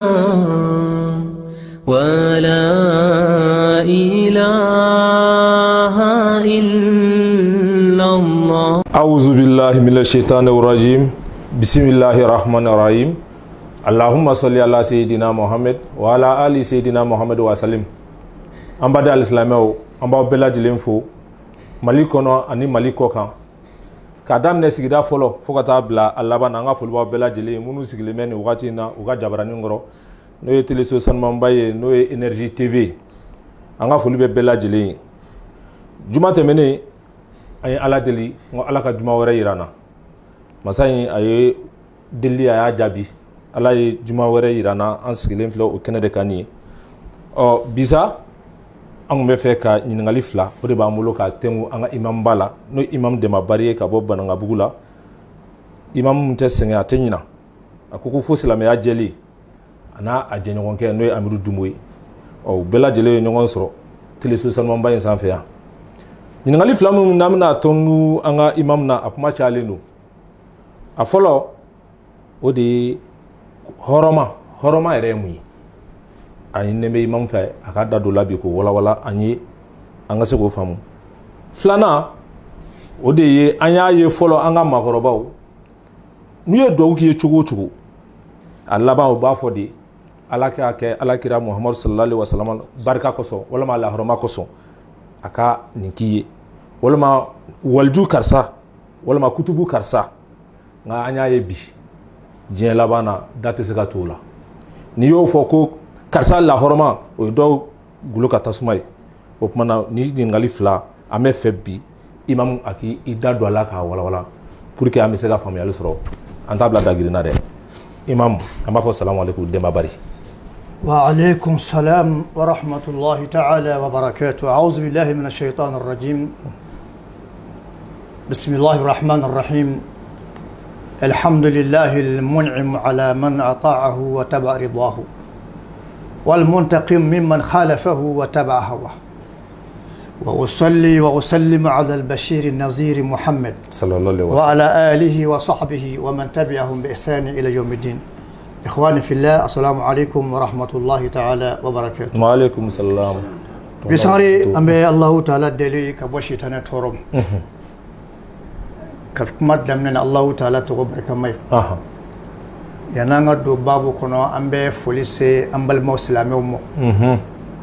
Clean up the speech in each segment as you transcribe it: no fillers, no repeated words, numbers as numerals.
ولا إله إلا الله. أعوذ بالله من الشيطان الرجيم، بسم الله الرحمن الرحيم. اللهم صل على سيدنا محمد وعلى آل سيدنا محمد وسلم. An baden alisilamɛw, an b'aw bɛɛ lajɛlen fo Mali kɔnɔ ani Mali kɔ kan, k'a daminɛ sigida fɔlɔ fo ka taa bila a laban na. An ka foli b'aw bɛɛ lajɛlen ye minnu sigilen bɛ nin wagati in na u ka jabaranin kɔrɔ, n'o ye teleso sanumanba ye, n'o ye Énergie TV. An ka foli bɛ bɛɛ lajɛlen ye. Juma tɛmɛnen, an ye Ala deli n ko Ala ka juma wɛrɛ yira an na. Masa in a ye deli, a y'a jaabi, Ala ye juma wɛrɛ yira an na. An sigilen filɛ o kɛnɛ de kan nin ye. Ɔ bisa, an tun bɛ fɛ ka ɲininkali fila, o de b'an bolo ka tɛnku an ka imamba la, n'o ye imam Dɛnba Bari ye ka bɔ Banankabugu la. Imam min tɛ sɛgɛn, a tɛ ɲina, a ko ko fo silamɛya jɛlen, a n'a a jɛɲɔgɔnkɛ, n'o ye Amidu Dunbo ye. Ɔ u bɛɛ lajɛlen ye ɲɔgɔn sɔrɔ teleso sanumanba in sanfɛ yan. Ɲininkali fila minnu n'an bɛna tɔnku an ka imam na, a kuma cayalen don. A fɔlɔ, o de ye hɔrɔma. Hɔrɔma yɛrɛ ye mun ye? A ɲininen bɛ imam fɛ a ka da don la bi k'o walawala an ye, an ka se k'o faamu. Filanan, o de ye an y'a ye fɔlɔ, an ka maakɔrɔbaw, n'u ye duwawu k'i ye cogo o cogo, a laban u b'a fɔ de: Ala k'a kɛ Ala kira Muhamadu sallallahu alaihi wasallam barika kosɔn, walima lahɔrɔma kosɔn, a ka nin k'i ye, walima waliju karisa, walima kutubu karisa. Nka an y'a ye bi, diɲɛ laban na, da tɛ se ka to o la. N'i y'o fɔ ko karisa lahɔrɔma, o ye dɔw golo ka tasuma ye. O tuma na, ni ɲininkali fila, an bɛ fɛ bi imamu a k'i da don a la k'a walawala pour que an bɛ se ka faamuyali sɔrɔ. An t'a bila dagirinna dɛ. Imam, an b'a fɔ salamu aleykum, Denba Bari. وعليكم السلام ورحمة الله تعالى وبركاته. أعوذ بالله من الشيطان الرجيم، بسم الله الرحمن الرحيم. الحمد لله المنعم على من أطاعه وتبع رضاه، والمنتقم ممن خالفه وتبع هواه، وأصلي وأسلم على البشير النذير محمد صلى الله عليه وسلم وعلى آله وصحبه ومن تبعهم بإحسان إلى يوم الدين. إخواني في الله، السلام عليكم ورحمة الله تعالى وبركاته. وعليكم السلام. Bisari, an bɛ Allahu Taala deli ka bɔ sitanɛ tɔɔrɔ ma. Ka kuma daminɛ ni Allahu Taala tɔgɔ barikama ye. Yan'an ka don baabu kɔnɔ, an bɛ foli se an balimaw silamɛw ma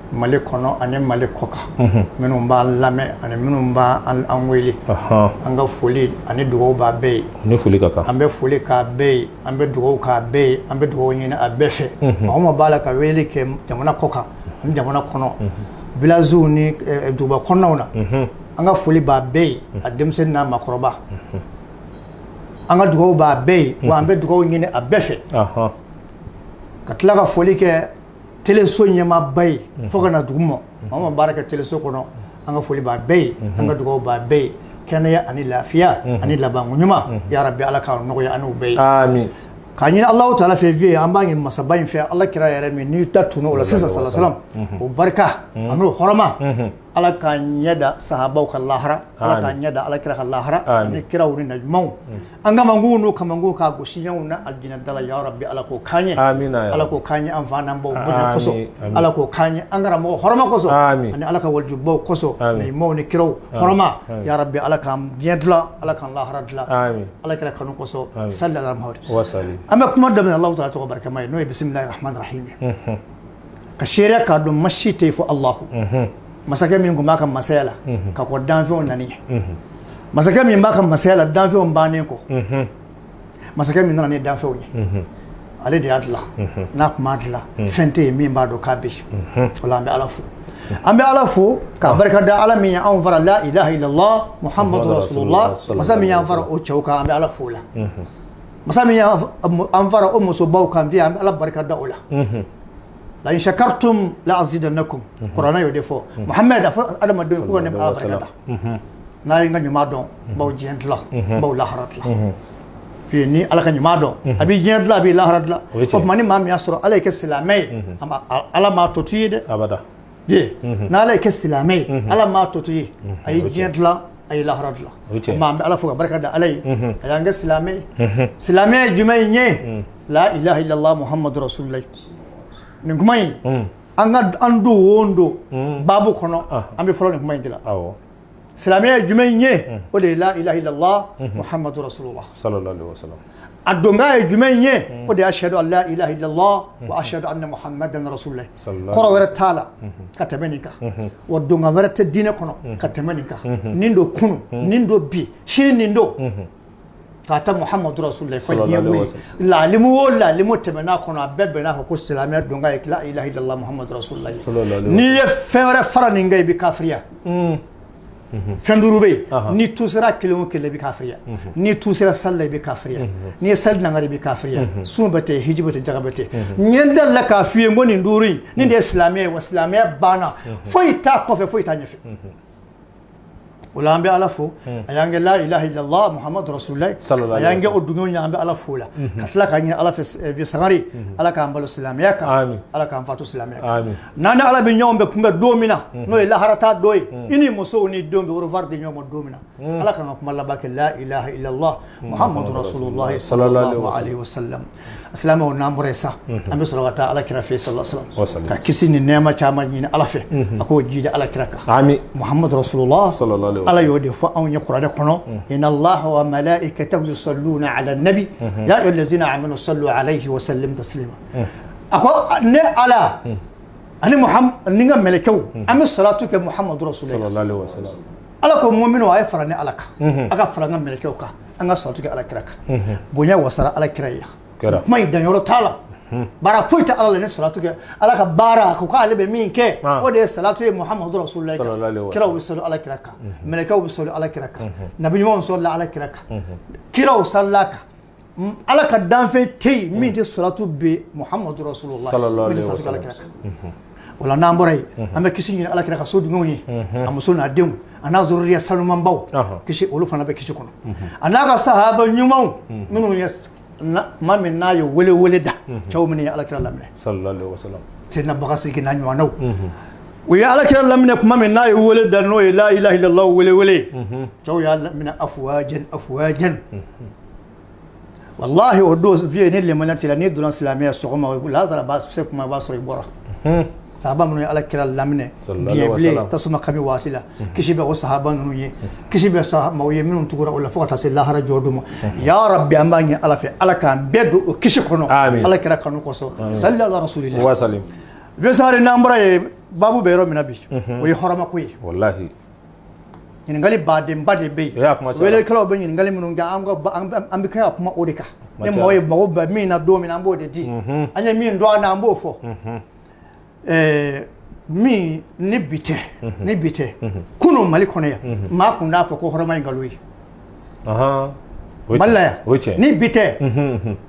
Mali kɔnɔ ani Mali kɔkan, minnu b'an lamɛn ani minnu b'an an wele. An ka foli ani dugawu b'a bɛɛ ye. Ni foli ka kan. An bɛ foli k'a bɛɛ ye, an bɛ dugawu k'a bɛɛ ye, an bɛ dugawu ɲini a bɛɛ fɛ. Maa o maa b'a la ka weleli kɛ jamana kɔkan ani jamana kɔnɔ, villagew ni duguba kɔnɔnaw na, an ka foli b'a bɛɛ ye, a denmisɛnnin n'a maakɔrɔba. An ka dugawu b'a bɛɛ ye, wa an bɛ dugawu ɲini a bɛɛ fɛ. Ka tila ka foli kɛ teleso ɲɛmaaba ye fo ka na dugu ma. Maa o maa baara kɛ teleso kɔnɔ, an ka foli b'a bɛɛ ye, an ka dugawu b'a bɛɛ ye, kɛnɛya ani lafiya ani labanko ɲuman, ya Rabi, Ala k'a nɔgɔya an n'u bɛɛ ye. Amin. K'a ɲini Alahu Taala fɛ, vie, an b'a ɲini masaba in fɛ, Ala kira yɛrɛ min n'i da tunna o la sisan, sala salam, o barika a n'o hɔrɔma, Ala k'an ɲɛ da sahabaw ka lahara, Ala k'an ɲɛ da Ala kira ka lahara ani kiraw ni naɲumanw, an kamankunw n'u kamankunw k'a gosi ɲɔgɔn na alijinɛ da la. Ya Rabi, Ala k'o k'an ye. Amina ya. Ala k'o k'an ye, an fa n'an baw bonya kosɔn. Amin. Ala k'o k'an ye, an karamɔgɔ hɔrɔma kosɔn ani Ala ka walijubaw kosɔn, naɲumanw ni kiraw hɔrɔma. Ya Rabi, Ala k'an diɲɛ dilan, Ala k'an lahara dilan. Ala kira kanu kosɔn. Sali ala Muhamad. Wasali. An bɛ kuma daminɛ Alahu Taala tɔgɔ barikama ye, n'o ye bisimilahi rahmani rahim ye, ka seereya k'a dɔn ma si tɛ yen fo Alahu, masakɛ min tun b'a ka masaya la ka kɔn danfɛnw nani ye, masakɛ min b'a ka masaya la danfɛnw bannen kɔ, masakɛ min nana ni danfɛnw ye, ale de y'a dilan. N'a tun m'a dilan, fɛn tɛ yen min b'a dɔn k'a bɛ yen. O la, an bɛ Ala fo, an bɛ Ala fo k'a barika da Ala min ye anw fara la ilaha illallah Muhammadu rasulullah, masa min y'an fara o cɛw kan, an bɛ Ala fo o la. Masa min y'an fara o musobaw kan bi, an bɛ Ala barika da o la. La in shakartum la azidannakum, Kuranɛ y'o de fɔ. Muhammed a fɔ adamadenw k'u ka ne Ala barika da, n'a ye n ka ɲuman dɔn, n b'aw diɲɛ dilan, n b'aw lahara dilan. Puis ni Ala ka ɲuman dɔn, a b'i diɲɛ dilan, a b'i lahara dilan. O ye O tiɲɛ. tuma, ni maa min y'a sɔrɔ Ala y'i kɛ silamɛ ye, Ala m'a tɔ to i ye dɛ. Abada. Ye n'Ala y'i kɛ silamɛ ye, Ala m'a tɔ to i ye, a y'i diɲɛ dilan, a y'i lahara dilan. O ye tiɲɛ. O tuma, an bɛ Ala fo ka barika da Ala ye, a y'an kɛ silamɛ ye. Silamɛ ye jumɛn ye? La ilaha illallah Muhammadu rasulullah. Nin kuma in, an ka an don o don baabu kɔnɔ, an bɛ fɔlɔ nin kuma in de la. Silamɛya ye jumɛn ye? O de ye la ilaha illallah Muhammadu rasulullah. Sallallahu alaihi wasallam. A donkan ye jumɛn ye? O de ye ashhadu an la ilaha illallah wa ashhadu anna muhammadan rasulullah. Kɔrɔ wɛrɛ t'a la ka tɛmɛ nin kan, wa donkan wɛrɛ tɛ diinɛ kɔnɔ ka tɛmɛ nin kan. Nin don kunu, nin don bi, sini nin don, k'a ta Muhammadu rasulullah fo diɲɛ wuli. Laalimu o laalimu tɛmɛn'a kɔnɔ, a bɛɛ bɛnn'a kan ko silamɛya donkan ye la ilaha illallah Muhammadu rasulullah. N'i ye fɛn wɛrɛ fara nin kan, i bɛ kafiriya. Fɛn duuru bɛ yen, n'i tusera kelen o kelen, i bɛ kafiriya. N'i tusera sali la, i bɛ kafiriya. N'i ye sali nangari, i bɛ kafiriya. Sun bɛ ten, hiji bɛ ten, jaga bɛ ten. N ye n delila k'a f'i ye n ko nin duuru in, nin de ye silamɛya ye, wa silamɛya banna, foyi t'a kɔfɛ, foyi t'a ɲɛfɛ. O la an bɛ Ala fo, a y'an kɛ la ilaha illallah Muhammadu rasulullah, a y'an kɛ o dungew ye. An bɛ Ala fo la ka tila k'a ɲini Ala fɛ bi Sangare, Ala k'an balo silamɛya kan, Ala k'an fatu silamɛya kan. N'an ni Ala bɛ ɲɔgɔn bɛ kunbɛn don min na, n'o ye laharata don ye, i ni musow ni denw bɛ au revoir di ɲɔgɔn ma don min na, Ala k'an ka kuma laban kɛ la ilaha illallah Muhammadu rasulullah sallallahu alaihi wasallam. Silamɛw, n'an bɔra yen sa, an bɛ sɔrɔ ka taa Ala kira fɛ sallallahu alaihi wasallam, ka kisi ni nɛɛma caman ɲini Ala fɛ, a k'o jidi Ala kira kan. Amin. Muhammadu rasulullah sallallahu alaihi. Ala y'o de fɔ anw ye kuranɛ kɔnɔ: inna Allaha wa malaikatahu yusalluna ala nabi ya ayyuhallazina amanu sallu alayhi wa sallim taslima. A ko ne Ala ani Muhammad ni n ka mɛlɛkɛw, an bɛ salatu kɛ Muhammadu rasulullah sallallahu alaihi wasallam. Ala ko muminu, a ye fara ne Ala kan, a ka fara n ka mɛlɛkɛw kan, an ka salatu kɛ Ala kira kan. Bonya wasara Ala kira ye. Kuma in danyɔrɔ t'a la, baara foyi tɛ Ala la ni salatu kɛ. Ala ka baara, a ko k'ale bɛ min kɛ, o de ye salatu ye Muhammadu rasulullah. Kiraw bɛ sali Ala kira kan, mɛlɛkɛw bɛ sali Ala kira kan, nabi ɲumanw sɔlila Ala kira kan, kiraw salila kan. Ala ka danfɛn tɛ yen min tɛ salatu bɛ Muhammadu rasulullah, min tɛ salatu kɛ Ala kira kan. O la n'an bɔra yen, an bɛ kisi ɲini Ala kira ka so dungew ye, a muso n'a denw, a n'a zururiya sanumanbaw, kisi olu fana bɛ kisi kɔnɔ, a n'a ka sahaba ɲumanw minnu ye tuma min n'a ye wele wele da, cɛw minnu ye Ala kira laminɛ sallallahu alaihi wasallam, Seydina Bakasigi n'a ɲɔgɔnnaw, u ye Ala kira laminɛ tuma min n'a ye wele da, n'o ye la ilaha illallah wele wele, cɛw y'a laminɛ afuwajan afuwajan. Wallahi o don vieux, ni limaniya t'i la, n'i donna silamɛya sɔgɔma, lazara b'a se kuma, i b'a sɔrɔ i bɔra. Sahaba minnu ye Ala kira laminɛ biɲɛ bilen tasuma kami waati la, kisi bɛ o sahaba ninnu ye, kisi bɛ maaw ye minnu tugura o la fo ka taa se lahara jɔ don ma. Ya rabbi, an b'a ɲini Ala fɛ, Ala k'an bɛɛ don o kisi kɔnɔ, Ala kira kanu kosɔn. Salli ala rasulillah wa salim. Vieux Sangare, n'an bɔra yen, baabu bɛ yɔrɔ min na bi, o ye hɔrɔmako ye. Wallahi ɲininkali badenba de bɛ yen, welelikɛlaw bɛ ɲininkali minnu kɛ, an bɛ kɛ ka kuma o de kan. Ni mɔgɔ ye mago bɛ min na don min na, an b'o de di. An ye min dɔn an na, an b'o fɔ. Min ni bi tɛ, ni bi tɛ, kunun Mali kɔnɔ yan, maa kun t'a fɔ ko hɔrɔma ye nkalon ye Mali la yan. Ni bi tɛ,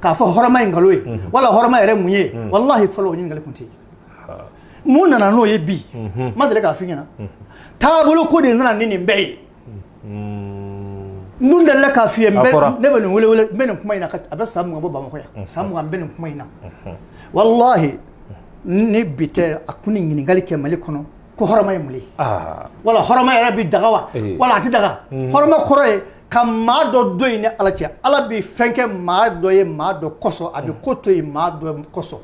k'a fɔ hɔrɔma ye nkalon ye wala hɔrɔma yɛrɛ mun ye, walahi fɔlɔ o ɲininkali kun tɛ yen. Mun nana n'o ye bi? N ma deli k'a f'i ɲɛna, taabolo ko de nana ni nin bɛɛ ye. N dun delila k'a f'i ye, ne bɛ nin wele wele, n bɛ nin kuma in na, a bɛ san 20 bɔ Bamakɔ yan, san 20 n bɛ nin kuma in na. Walahi ni bi tɛ, a kun ni ɲininkali kɛ Mali kɔnɔ ko hɔrɔma ye mun ye, wala hɔrɔma yɛrɛ bi daga wa, wala a ti daga. Hɔrɔma kɔrɔ ye ka maa dɔ don yen ni Ala cɛ. Ala bi fɛn kɛ maa dɔ ye maa dɔ kosɔn, a bɛ ko to yen maa dɔ kosɔn,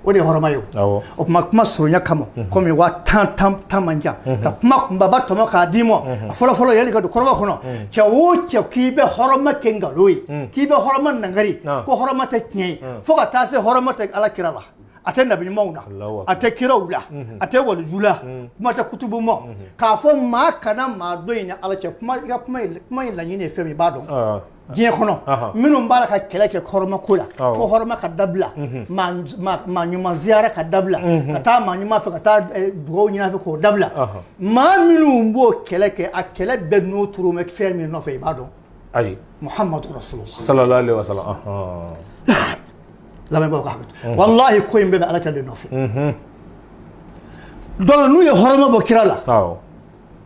o de ye hɔrɔma ye. O tuma kuma surunya kama, komi waa tan tan tan man jan, ka kuma kunbaba tɔmɔ k'a d'i ma. A fɔlɔ fɔlɔ, yanni ka don kɔrɔba kɔnɔ, cɛ o cɛ k'i bɛ hɔrɔma kɛ nkalon ye, k'i bɛ hɔrɔma nangari, ko hɔrɔma tɛ tiɲɛ ye, fo ka taa se hɔrɔma tɛ Ala kira la, a tɛ nabi ɲumanw na, a tɛ kiraw la, a tɛ waliju la, kuma tɛ kutubu ma, k'a fɔ maa kana maa dɔ in ni Ala cɛ. Kuma i ka kuma in laɲini ye fɛn min, i b'a dɔn diɲɛ kɔnɔ minnu b'a la ka kɛlɛ kɛ hɔrɔma ko la, ko hɔrɔma ka dabila, maa ɲuman ziyara ka dabila, ka taa maa ɲuman fɛ, ka taa dugawu ɲini a fɛ k'o dabila, maa minnu b'o kɛlɛ kɛ, a kɛlɛ bɛɛ n'o turu bɛ fɛn min nɔfɛ, i b'a dɔn. Ayi, Muhammadu rasulullah sallallahu alaihi wasallam. Lamɛnbaaw ka hakɛ, walahi ko in bɛɛ bɛ Ala kɛ de nɔfɛ. Donc n'u ye hɔrɔma bɔ kira la,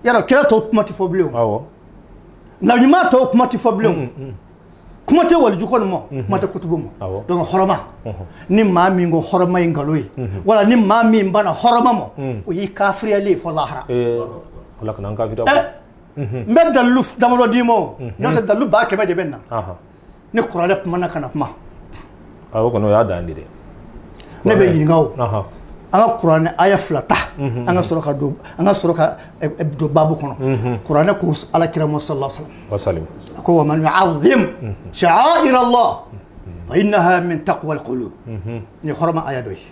yarɔ kira tɔw kuma tɛ fɔ bilen o, nabi ɲuman tɔw kuma tɛ fɔ bilen, kuma tɛ waliju kɔni ma, kuma tɛ kutubu ma. Donc hɔrɔma, ni maa min ko hɔrɔma ye nkalon ye, wala ni maa min banna hɔrɔma ma, o y'i kafiriyalen ye fɔ lahara. Ala kana an kafiriya. N bɛ dalilu damadɔ d'i ma o, n'o tɛ dalilu 100 000 de bɛ na. Ni kuranɛ kumana, kana kuma. O kɔni o y'a dan de dɛ. Ne bɛ ɲininka o, an ka kuranɛ aya fila ta, an ka sɔrɔ ka don, an ka sɔrɔ ka don baabu kɔnɔ. Kuranɛ ko ala kira ma sallallahu alaihi wasallam, a ko wa man yu'azzim sha'air Allah fa innaha min taqwa al-qulub. Ni hɔrɔma aya dɔ ye.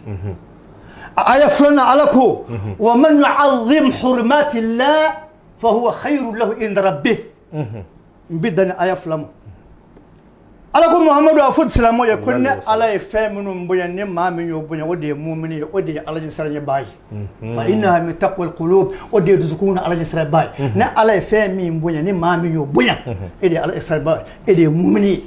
A aya filanan, ala ko wa man yu'azzim hurumati Allah fa huwa khayrun lahu inda rabbih. N bɛ dan ni aya fila ma. Ala ko Muhamadu a fɔ silamɛw ye ko ne Ala ye fɛn minnu bonya, ni maa min y'o bonya, o de ye mumini ye, o de ye Ala ɲɛsiranɲɛbaa ye. Fa innaha min taqwa al-qulub, o de ye dusukun na Ala ɲɛsiranɲɛbaa ye. Ne Ala ye fɛn min bonya, ni maa min y'o bonya, e de ye Ala ɲɛsiranɲɛbaa ye, e de ye mumini ye.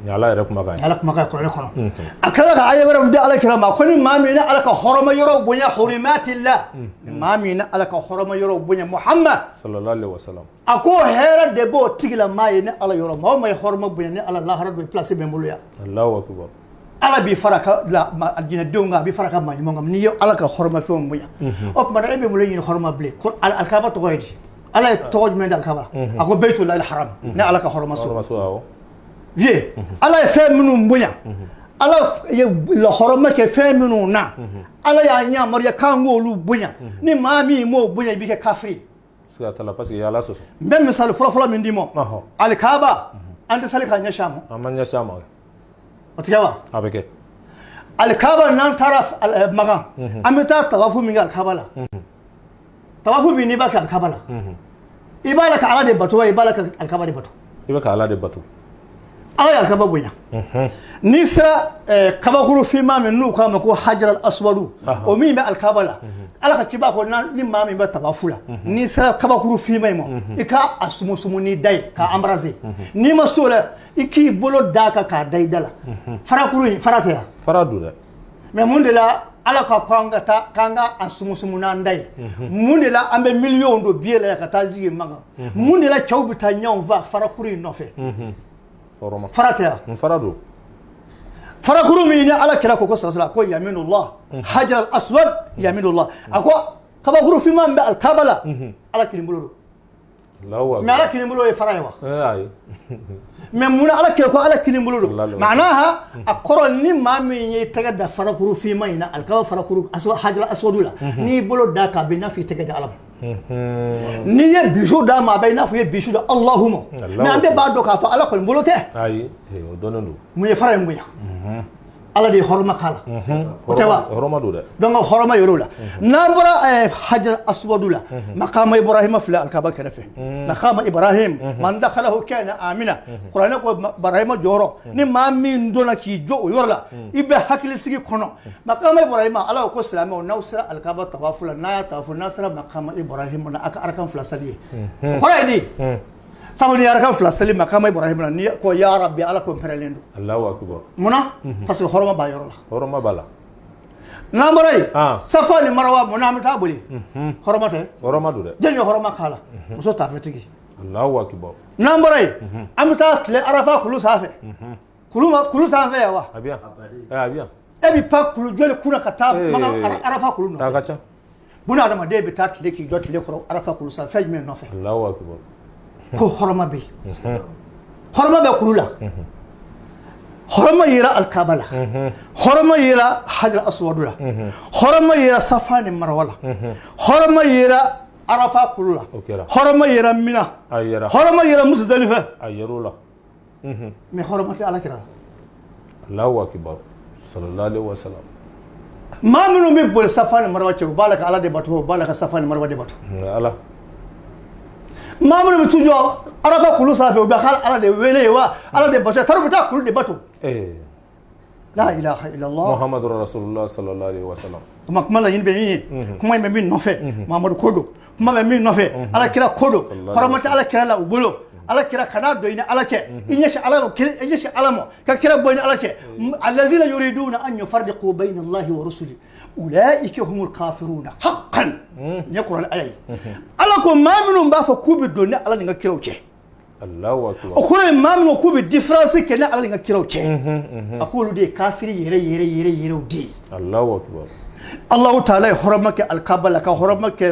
Ni Ala yɛrɛ kumakan ye. Ala kumakan kuranɛ kɔnɔ. A tilala ka aya wɛrɛ di Ala kira ma ko ni maa min ni Ala ka hɔrɔma yɔrɔw bonya, hurumatillah, ni maa min ni Ala ka hɔrɔma yɔrɔw bonya, Muhammad sallallahu alaihi wasallam, a ko hɛrɛ de b'o tigilama ye ni Ala yɔrɔ. Maa o maa ye hɔrɔma bonya ni Ala, lahara don place bɛ n bolo yan. Allahu akbar. Ala b'i fara ka la alijinɛdenw kan, a b'i fara ka maa ɲuman kan n'i ye Ala ka hɔrɔma fɛnw bonya. O tuma na e bɛ bolo ɲini hɔrɔma bilen ko alikaba tɔgɔ ye di? Ala ye tɔgɔ jumɛn di alikaba? A ko Beytulahi haram, ne Ala ka hɔrɔma so. Vieux, Ala ye fɛn minnu bonya, Ala ye hɔrɔma kɛ fɛn minnu na, Ala y'a yamaruya k'an k'olu bonya. Ni maa min m'o bonya, i b'i kɛ kafiri ye. Siga t'a la, parce que Ala sɔsɔ. N bɛ misali fɔlɔ-fɔlɔ min d'i ma, alikaba, an tɛ sali k'a ɲɛsin a ma. An ma ɲɛsin a ma. O tɛ kɛ wa? A bɛ kɛ. Alikaba, n'an taara Makan, an bɛ taa tawafu min kɛ alikaba la, tawafu min n'i b'a kɛ alikaba la, i b'a la ka Ala de bato wa i b'a la ka alikaba de bato? I bɛ ka Ala de bato. Ala ye alikaba bonya. N'i sera kabakuru finman min n'u k'a ma ko hajar al-aswadu, o min bɛ alikaba la, Ala ka ciba ko ni maa min bɛ tawafu la, n'i sera kabakuru finman in ma, i k'a a sumusumu n'i da ye k'a embrasser. N'i ma s'o la, i k'i bolo d'a kan k'a da i da la. Farakuru in fara tɛ yan? Fara don dɛ. Mais mun de la Ala ka ko an ka taa k'an ka a sumusumu n'an da ye? Mun de la an bɛ miliyɔnw don biye la yan ka taa jigin Makan? Mun de la cɛw bɛ taa ɲɔgɔn fa farakuru in nɔfɛ? Fara tɛ yan? Fara don. Farakuru min ni Ala kira ko ko sasala ko yaminullah hajar al-aswad yaminullah, a ko kabakuru finman min bɛ alikaba la, Ala kinin bolo don. Mais Ala kinin bolo ye fara ye wa? Mais mun na Ala kira ko Ala kinin bolo don? Maanaha a kɔrɔ ni maa min ye tɛgɛ da farakuru finman in na, alikaba farakuru hajar al-aswadu la, n'i bolo da kan, a bɛ i n'a fɔ i tɛgɛ da Ala ma. N'i ye bisu d'a ma, a bɛ i n'a fɔ i ye bisu da Alahu ma. Mais an bɛɛ b'a dɔn k'a fɔ Ala kɔni bolo tɛ. Ayi, o dɔnnen don. Mun ye fara in bonya? Ala de ye hɔrɔma k'a la. O tɛ wa? Hɔrɔma don dɛ. Donc hɔrɔma yɔrɔ la. N'an bɔra hajar aswadu la, makama Ibrahima filɛ alikaba kɛrɛfɛ. Makama Ibrahim, man dakhalahu kana amina. Kuranɛ ko Ibrahima jɔyɔrɔ, ni maa min donna k'i jɔ o yɔrɔ la, i bɛ hakilisigi kɔnɔ. Makama Ibrahima, Ala ko silamɛw, n'aw sera alikaba tawafu la, n'a y'a tawafu, n'a sera makama Ibrahima na, a ka arakan fila sali ye. O kɔrɔ ye di? Sabu ni arakan fila sali makama Ibrahima na, ni ko ya Rabbi, Ala ko n pɛrɛlen don. Allahu akbar. Munna? Parce que hɔrɔma b'a yɔrɔ la. Hɔrɔma b'a la. N'an bɔra yen, Safa ni Marawa, mun na an bɛ taa boli? Hɔrɔma tɛ? Hɔrɔma don dɛ. Jɔn ye hɔrɔma k'a la? Muso taafetigi. Allahu akbar. N'an bɔra yen, an bɛ taa tile Arafa kulu sanfɛ. Kulu t'an fɛ yan wa? A bɛ yan. A bɛ yan. E bɛ pan kulu joli kunna ka taa Makan Arafa kulu nɔfɛ? A ka ca. Buna adamaden bɛ taa tile k'i jɔ tile kɔrɔ Arafa kulu sanfɛ, fɛn jumɛn nɔfɛ? Allahu akbar. Ko hɔrɔma bɛ yen. Hɔrɔma bɛ kulu la. Hɔrɔma yera alikaba la. Hɔrɔma yera hajar aswadu la. Hɔrɔma yera Safa ni Marawa la. Hɔrɔma yera Arafa kulu la. Hɔrɔma yera Mina. Hɔrɔma yera Musdalifa. A yer'o la. Mais hɔrɔma tɛ Ala kira la. Allahu akbar. Sallallahu alaihi wasallam. Maa minnu bɛ boli Safa ni Marawa cɛ, u b'a la ka Ala de bato, u b'a la ka Safa ni Marawa de bato. Ala. Maa minnu bɛ t'u jɔ Arafa kulu sanfɛ, u bɛ Ala de wele wa Ala de bato, taara u bɛ taa kulu de bato. La ilaha illallah. Muhammadu rasulullah sallallahu alaihi wasallam. Kuma laɲini bɛ min ye, kuma in bɛ min nɔfɛ, Muhammadu ko don, kuma bɛ min nɔfɛ, Ala kira ko don. Hɔrɔma tɛ Ala kira la u bolo. Ala kira kana don i ni Ala cɛ, i ɲɛsin Ala ma, i ɲɛsin Ala ma, ka kira bɔ i ni Ala cɛ. Allazina yuriduna an yufarriqu bayna Allahi wa rusuli ulaika humul kafiruna haqqan. Nin ye kuranɛ aya ye. Ala ko maa minnu b'a fɔ k'u bɛ don ni Ala ni ka kiraw cɛ. Allahu akbar. O kɔrɔ ye maa minnu k'u bɛ différence kɛ ni Ala ni ka kiraw cɛ. A k'olu de ye kafiri yɛrɛ yɛrɛ yɛrɛ yɛrɛw de ye. Allahu akbar. Allahu taala ye hɔrɔma kɛ alikaba la, ka hɔrɔma kɛ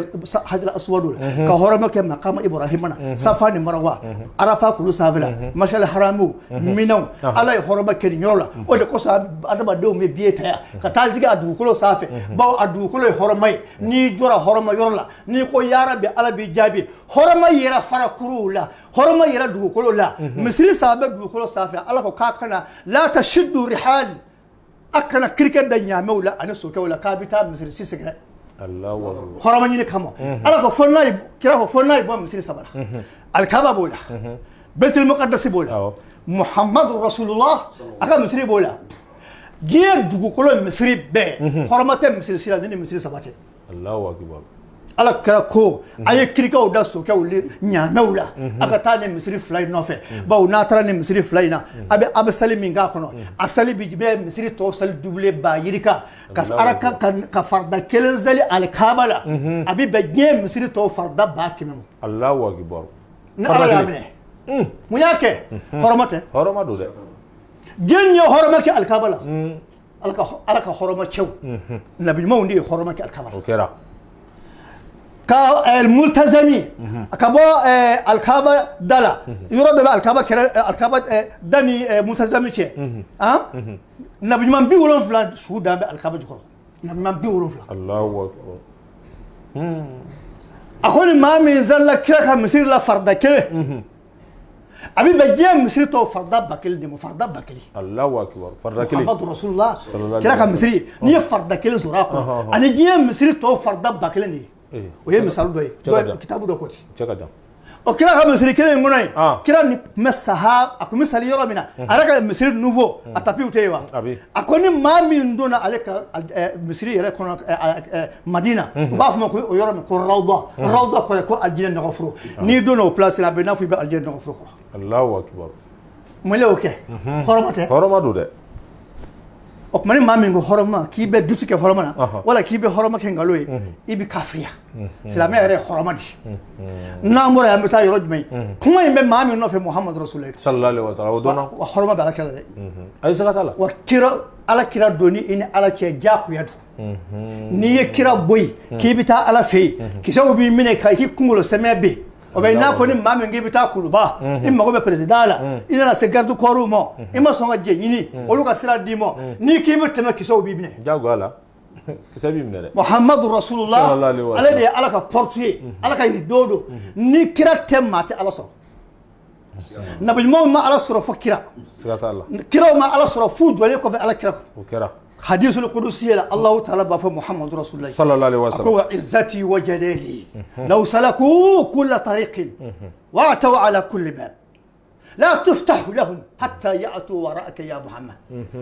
hajara aswadu la, ka hɔrɔma kɛ makama ibrahima na, safa ni marawa, arafa kulu sanfɛ la, masal haramu minaw. Ala ye hɔrɔma kɛ nin yɔrɔ la. O de kosɔn adamadenw bɛ biye ta yan ka taa jigin a dugukolo sanfɛ, bawo a dugukolo ye hɔrɔma ye. N'i jɔra hɔrɔma yɔrɔ la, n'i ko yarabi, Ala b'i jaabi. Hɔrɔma yɛrɛ fara kuruw la, hɔrɔma yɛrɛ dugukolo la. Misiri saba bɛ dugukolo sanfɛ. Ala ko k'a kana la tashiddu rihal, a kana kirikɛ da ɲaamɛw la ani sokɛw la k'a bɛ taa misiri si sɛgɛrɛ. Allahu akbar. Hɔrɔma ɲini kama, Ala ko fo n'a ye, kira ko fo n'a ye bɔ misiri saba la. Alikaba b'o la, Baitul Muqaddas b'o la, Muhammadu Rasulullah a ka misiri b'o la. Diɲɛ dugukolo misiri bɛɛ, hɔrɔma tɛ misiri si la ni misiri saba tɛ. Allahu akbar. Ala kɛra ko a ye kirikaw da sokɛw ni ɲaamɛw la, a ka taa ni misiri fila in nɔfɛ, bawo n'a taara ni misiri fila in na, a bɛ sali min k'a kɔnɔ, a sali bi bɛ misiri tɔw sali doublé ba yirika ka ala ka farida kelen sali alikaba la, a bɛ bɛn diɲɛ misiri tɔw farida 100 000 ma. Allahu akbar. Ni Ala y'a minɛ, mun y'a kɛ? Hɔrɔma tɛ? Hɔrɔma don dɛ. Diɲɛ ye hɔrɔma kɛ alikaba la. Ala ka hɔrɔma cɛw, nabi ɲumanw de ye hɔrɔma kɛ alikaba la. O kɛra. Ka multazami ka bɔ alikaba da la, yɔrɔ dɔ bɛ alikaba kɛrɛ, alikaba da ni multazami cɛ, han, nabi ɲuman 70 su dan bɛ alikaba jukɔrɔ, nabi ɲuman 70. Allahu akbar. A ko ni maa min zalila kira ka misiri la farida kelen, a bɛ bɛn diɲɛ misiri tɔw farida 1000 de ma, farida 1000. Allahu akbar. Farida kelen. Muhammadu Rasulullah. Sallallahu kira ka alaihi misiri, n'i ye farida kelen sɔrɔ a kɔnɔ, ani diɲɛ misiri tɔw farida 1000 de ye. O ye misali dɔ ye. Cɛ ka jan. Kitabu dɔ ko ten. Cɛ ka jan. O kira ka misiri kelen in kɔnɔ yen, kira ni tun bɛ saha, a tun bɛ sali yɔrɔ min na, a yɛrɛ ka misiri nouveau, a tapiw tɛ yen wa? A bɛ. A ko ni maa min donna ale ka misiri yɛrɛ kɔnɔ Madina, u b'a fɔ ma ko o yɔrɔ min ko rawda. Rawda kɔrɔ ye ko alijinɛ nɔgɔforo. N'i donna o place la, a bɛ i n'a fɔ i bɛ alijinɛ nɔgɔforo kɔrɔ. Allahu akbar. Mun de y'o kɛ? Hɔrɔma tɛ? Hɔrɔma don dɛ. O tuma ni maa min ko hɔrɔma, k'i bɛ dusu kɛ hɔrɔma na, wala k'i bɛ hɔrɔma kɛ nkalon ye, i bɛ kafiriya. Silamɛya yɛrɛ ye hɔrɔma di. N'an bɔra yan, an bɛ taa yɔrɔ jumɛn? Kuma in bɛ maa min nɔfɛ, Muhamadu Rasululayi. Sallallahu alaihi wasallam, o dɔnna. Wa hɔrɔma bɛ Ala kira la dɛ. Ayi, siga t'a la. Wa kira, Ala kira donni i ni Ala cɛ, diyagoya don. N'i ye kira bɔ yen k'i bɛ taa Ala fɛ yen, kisɛw b'i minɛ ka k'i kunkolo sɛmɛ bɛ yen. O bɛ i n'a fɔ ni maa min k'i bɛ taa Kuluba, i mago bɛ président la, i nana se garde corps ma, i ma sɔn ka jɛ ɲini olu ka sira d'i ma, n'i k'i bɛ tɛmɛ, kisɛw b'i minɛ. Diyagoya la, kisɛ b'i minɛ dɛ. Muhammadu Rasulullah. Sallallahu alaihi wasallam. Ale de ye Ala ka porte ye, Ala ka rideau don. Ni kira tɛ, maa tɛ Ala sɔrɔ. Nabi ɲumanw ma Ala sɔrɔ fo kira. Siga t'a la. Kiraw ma Ala sɔrɔ f'u jɔlen kɔfɛ Ala kira. O kɛra. Hadisul qudusi la, Allahu taala b'a fɔ Muhammadu Rasulullah. Sallallahu alaihi a ko wasallam. Wa izzati wa jalali law salaku kulla tariqin wa ataw ala kulli bab la tuftahu lahum hatta ya'tu wara'aka ya Muhammad.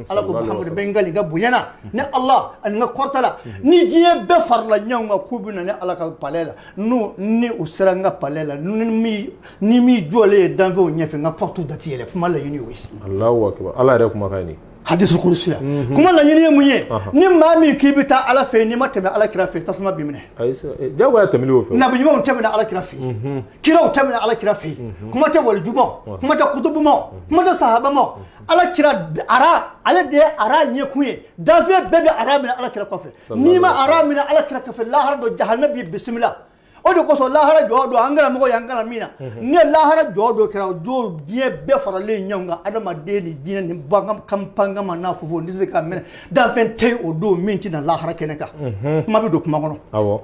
Ala ko Sallallahu alaihi Muhammad wasallam. bɛ n ka bonya na ni Allah ani n ka kɔrɔta la, ni diɲɛ bɛɛ farala ɲɔgɔn kan k'u bɛ na ni Ala ka palais la, n'u ni u sera n ka palais la, ni mi jɔlen ye danfɛnw ɲɛfɛ, n ka porte da ti yɛlɛ. Kuma laɲini y'o ye. Allahu akbar. Ala yɛrɛ kumakan ye nin. Hadisul kudusi la, kuma laɲini ye mun ye? Ni maa min k'i bɛ taa Ala fɛ yen, n'i ma tɛmɛ Ala kira fɛ yen, tasuma b'i minɛ. Ayi, diyagoya tɛmɛli y'o fɛ. Nabi ɲumanw tɛmɛna Ala kira fɛ yen, kiraw tɛmɛna Ala kira fɛ yen, kuma tɛ walijumaw, kuma tɛ kutubumaw, kuma tɛ sahabamaw. Ala kira ara, ale de ye ara ɲɛkun ye. Danfɛn bɛɛ bɛ ara minɛ Ala kira kɔfɛ. N'i ma ara minɛ Ala kira kɔfɛ, lahara dɔ jahanama b'i bisimila. O de kosɔn lahara jɔ don, an karamɔgɔ y'an kalan min na, ni ye lahara jɔ dɔ kɛra, o don diɲɛ bɛɛ faralen ɲɔgɔn kan, adamaden ni jinɛ ni bagan kanpangama n'a fofo, n tɛ se ka minɛ, danfɛn tɛ yen o don min tɛna lahara kɛnɛ kan. Kuma bɛ don kuma kɔnɔ.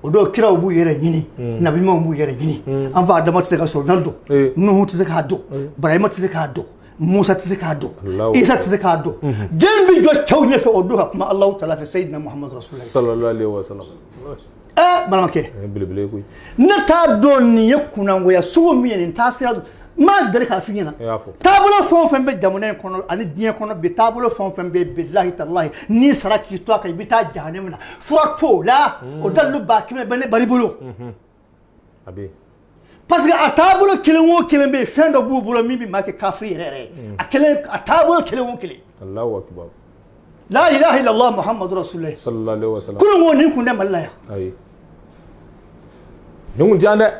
O don kiraw b'u yɛrɛ ɲini, nabi ɲumanw b'u yɛrɛ ɲini. An fa Adama tɛ se ka sɔrɔ n'ale don, Nuhu tɛ se k'a dɔn, Barahima tɛ se k'a dɔn, Musa tɛ se k'a dɔn, Allahu Isa tɛ se k'a dɔn. Jɔn bɛ jɔ cɛw ɲɛfɛ o don ka kuma Alahu taala fɛ? Seyidina Muhamadu Rasululayi. Sallallahu alaihi wasallam. Balimakɛ, Nin ye belebele ye koyi. Ne t'a dɔn nin ye kunnangoya sugu min ye, nin taasira don. N m'a deli k'a f'i ɲɛna. I y'a fɔ. Taabolo fɛn o fɛn bɛ jamana in kɔnɔ ani diɲɛ kɔnɔ bi, taabolo fɛn o fɛn bɛ yen, bilahi talahi, n'i sara k'i to a kan, i bɛ taa jahanama na. Fura t'o la. O dalilu 100 000 bɛ ne bari bolo. A bɛ yen. Parce que a taabolo kelen o kelen bɛ yen, fɛn dɔ b'u bolo min bɛ maa kɛ kafiri yɛrɛ yɛrɛ ye. A kelen, a taabolo kelen o kelen. Allahu akbar. La ilaha illallah Muhammadu Rasulullah. Sallallahu alaihi wasallam. Kunun ko nin kun tɛ Mali la yan. Ayi, nin kun tɛ yan dɛ.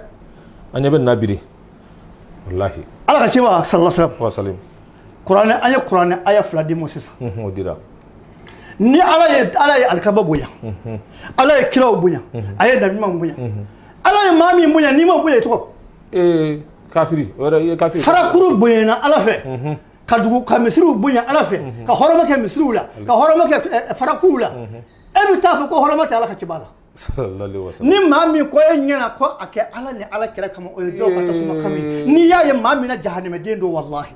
An ɲɛ bɛ nin na bi de, walahi. Ala ka ciba sallallahu alaihi wasallam. Wa salim. Kuranɛ, an ye kuranɛ aya fila di ma sisan. O dira. Ni Ala ye alikaba bonya, Ala ye kiraw bonya, a ye nabiɲumanw bonya, Ala ye maa min bonya, n'i m'o bonya i tɔgɔ ee kafiri, o yɛrɛ i ye kafiri. Farakuru bonyana Ala fɛ, ka dugu ka misiriw bonya Ala fɛ, ka hɔrɔma kɛ misiriw la, ka hɔrɔma kɛ farakuruw la. E bɛ taa fɔ ko hɔrɔma tɛ Ala ka ciba la. Ni maa min ko e ɲɛna ko a kɛ Ala ni Ala kira kama, o ye dɔw ka tasuma kami. N'i y'a ye maa min na jahanɛmɛden don, walahi.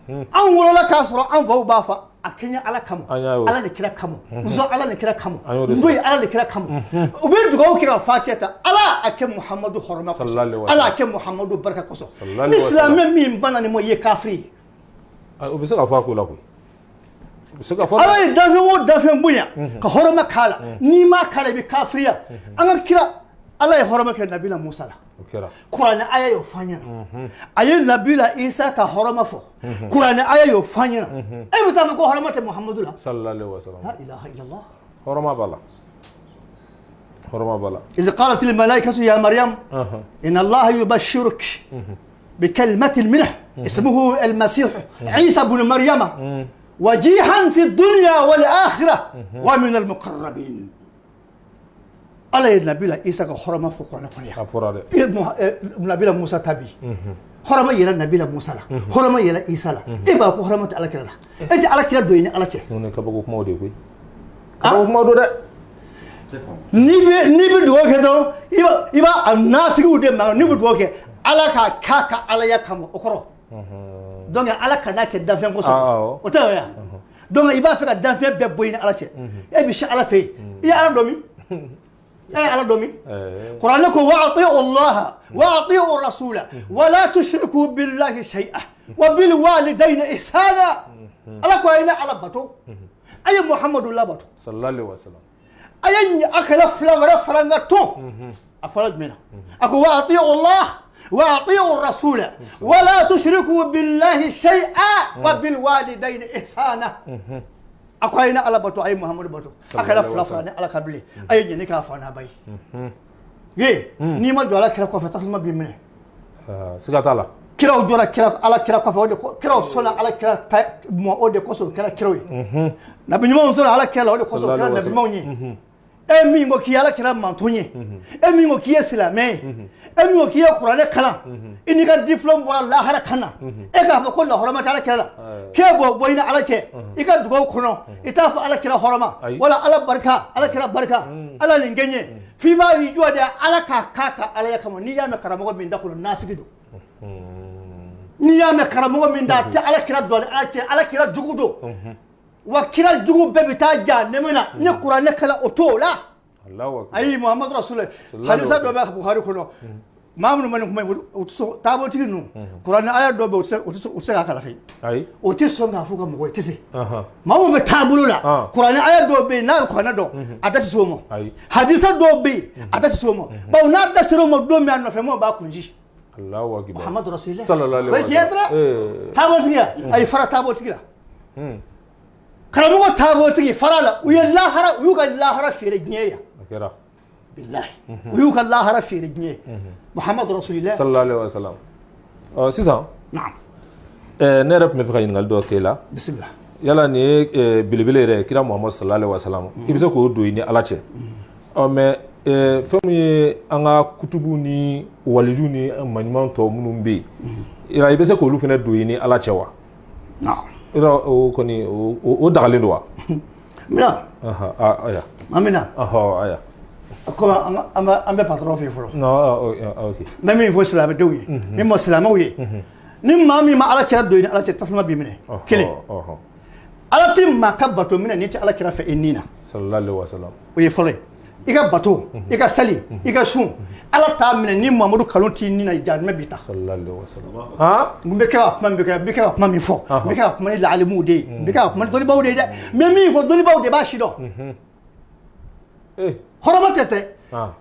Anw wolola k'a sɔrɔ an faw b'a fɔ a kɛɲɛ Ala kama, Ala ni kira kama, n sɔn Ala ni kira kama, n boyi Ala ni kira kama. U bɛ dugawu kɛ ka fatiya ta, Ala a kɛ Muhamadu hɔrɔma kosɔn, Ala a kɛ Muhamadu barika kosɔn. Ni silamɛ min banna nin ma, i ye kafiri ye. O bɛ se ka fɔ a ko la koyi. Ala ye danfɛn o danfɛn bonya ka hɔrɔma k'a la, n'i m'a k'a la i bɛ kafiriya. An ka kira, Ala ye hɔrɔma kɛ Nabila Musa la, Kuranɛ aya y'o fɔ an ɲɛna. A ye Nabila Isa ka hɔrɔma fɔ, Kuranɛ aya y'o fɔ an ɲɛna. E bɛ taa fɔ ko hɔrɔma tɛ Muhamadu la. Sallallahu alaihi wasallam. La ilaha illallah. Hɔrɔma b'a la, hɔrɔma b'a la. إذ قالت الملائكة يا مريم إن الله يبشرك بكلمة منه اسمه المسيح عيسى بن مريم وجيها في الدنيا والآخرة ومن المقربين. Ala ye Nabila Isa ka hɔrɔma fɔ kuranɛ kɔnɔ yan. A fɔra dɛ. Nabila Musa tabi. Hɔrɔma yɛlɛ Nabila Musa la. Hɔrɔma yɛlɛ Isa la. E b'a ko hɔrɔma tɛ Ala kira la. E tɛ Ala kira don i ni Ala cɛ. Ninnu ye kabako kumaw de ye koyi. Kabako kumaw don dɛ. N'i bɛ dugawu kɛ dɔrɔn, i b'a a nafigiw de ma, n'i bɛ dugawu kɛ Ala k'a k'a ka Alaya kama, o kɔrɔ. Donc Ala kana kɛ danfɛn kosɔn. O tɛ o ye. Donc i b'a fɛ ka danfɛn bɛɛ bɔ i ni Ala cɛ. E bɛ se Ala fɛ yen. I ye Ala dɔn min? E Ala dɔn min? Kuranɛ ko wa ati'u Allah wa ati'u rasula wa la tushriku billahi shay'a wa bil walidayni ihsana. Ala ko a ye ne Ala bato, a ye Muhamadu labato. Sallallahu alaihi wasallam. A ye a kɛlɛ fila wɛrɛ fara n ka tɔn. A fɔra jumɛn na? A ko wa ati'u Allah wa ati'u rasula wa la tushriku billahi shay'a wa bil walidayni ihsana. A ko a ye ne Ala bato, a ye Muhamadu bato. A kɛra fila fila ni Ala ka bilen. A ye ɲini k'a fa n'a ba ye. Ye n'i ma jɔ Ala kira kɔfɛ, tasuma b'i minɛ. Siga t'a la. Kiraw jɔra kira Ala kira kɔfɛ, o de kiraw sɔnna Ala kira ta mɔ, o de kosɔn o kɛra kiraw ye. Nabi ɲumanw sɔnna Ala kira la, o de kosɔn o kɛra nabi ɲumanw ye. E min ko k'i ye Ala kira manton ye, e min ko k'i ye silamɛ ye, e min ko k'i ye kuranɛ kalan, i n'i ka diplôme bɔra lahara kan na, e k'a fɔ ko lahɔrɔma tɛ Ala kira la, k'e b'o bɔ i ni Ala cɛ, i ka dugawu kɔnɔ, i t'a fɔ Ala kira hɔrɔma wala Ala barika, Ala kira barika, Ala nin kɛ n ye, f'i b'a i jɔ de Ala k'a k'a ka Alaya kama. N'i y'a mɛn karamɔgɔ min da kɔnɔ, nafigi don. N'i y'a mɛn karamɔgɔ min da, a tɛ Ala kira dɔn ni Ala cɛ, Ala kira jugu don. Wa kira jugu bɛɛ bɛ taa jahanama na. Ni kuranɛ kalan o t'o la. Ayi, Muhamadu Rasulullah, hadisa dɔ bɛ Bukhari kɔnɔ, maa minnu ma nin kuma in u tɛ sɔn taabolotigi ninnu, kuranɛ aya dɔ bɛ yen, u tɛ se k'a kalan fewu. O tɛ sɔn k'a fɔ ka mɔgɔ ye, tɛ se. Maa minnu bɛ taabolo la, kuranɛ aya dɔw bɛ yen, n'a ye kuranɛ dɔn, a da tɛ se o ma. Hadisa dɔw bɛ yen, a da tɛ se o ma. Bawo n'a da sera o ma don min, a nɔfɛ maaw b'a kunji. Muhamadu Rasulullah. O ye tiɲɛ dɛ. Taabolotigi ya, ayi, fara taabolotigi la. Karamɔgɔ taabolotigi fara la, u ye lahara, u y'u ka lahara feere diɲɛ yan. Bilahi, u y'u ka lahara feere diɲɛ. Muhamadu Rasulillah. Sallallahu alaihi wasallam. Ɔ sisan. Naam. Ne yɛrɛ tun bɛ fɛ ka ɲininkali dɔ k'e la. Bisimila. Yala nin ye belebele yɛrɛ kira Muhamadu sallallahu alaihi wasallam. I bɛ se k'o don i ni Ala cɛ. Ɔ mais fɛn min ye an ka kutubu ni waliju ni maɲuman tɔ minnu bɛ yen, yala i bɛ se k'olu fana don i ni Ala cɛ wa? Naam. O kɔni o dagalen don wa? N bɛna. Aya. An bɛna. Aya. Komi an bɛ patron fɛ yen fɔlɔ. Ok. N bɛ min fɔ silamɛdenw ye, min ma silamɛw ye, ni maa min ma Ala kira don i ni Ala cɛ, tasuma b'i minɛ. Kelen. Ala tɛ maa ka bato minɛ n'i tɛ Ala kira fɛ i ni na. Sallallahu alaihi wasallam. O ye fɔlɔ ye. I ka bato, i ka sali, i ka sun, Ala t'a minɛ ni Muhamadu kanu t'i ni na, jahanama b'i ta. Sallallahu alaihi wasallam. N bɛ kɛ ka kuma min kɛ, n bɛ kɛ ka kuma min fɔ, n bɛ kɛ ka kuma ni laalimuw de ye, n bɛ kɛ ka kuma ni dɔnnibaaw de ye dɛ. N bɛ min fɔ, dɔnnibaaw de b'a si dɔn. Hɔrɔma tɛ tɛ.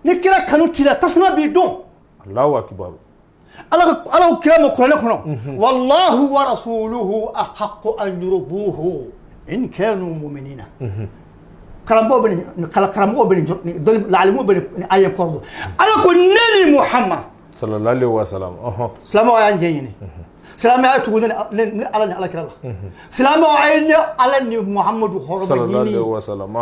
Ni kira kanu t'i la, tasuma b'i dɔn. Allahu akbar. Ala ko kira ma kuranɛ kɔnɔ, wallahu wa rasuluhu ahaqqu an yurduhu in kanu mu'minina. Karamɔgɔw bɛ nin, karamɔgɔw bɛ nin, laalimuw bɛ nin aya kɔrɔ dɔn. Ala ko ne ni Muhamad, Sallallahu alaihi wasallam. Silamɛw y'an jɛ ɲini. Silamɛ a ye tugu ne ni Ala ni Alakira la. Silamɛw a ye ne Ala ni Muhamadu hɔrɔma Sallallahu alaihi ɲini. wasallam.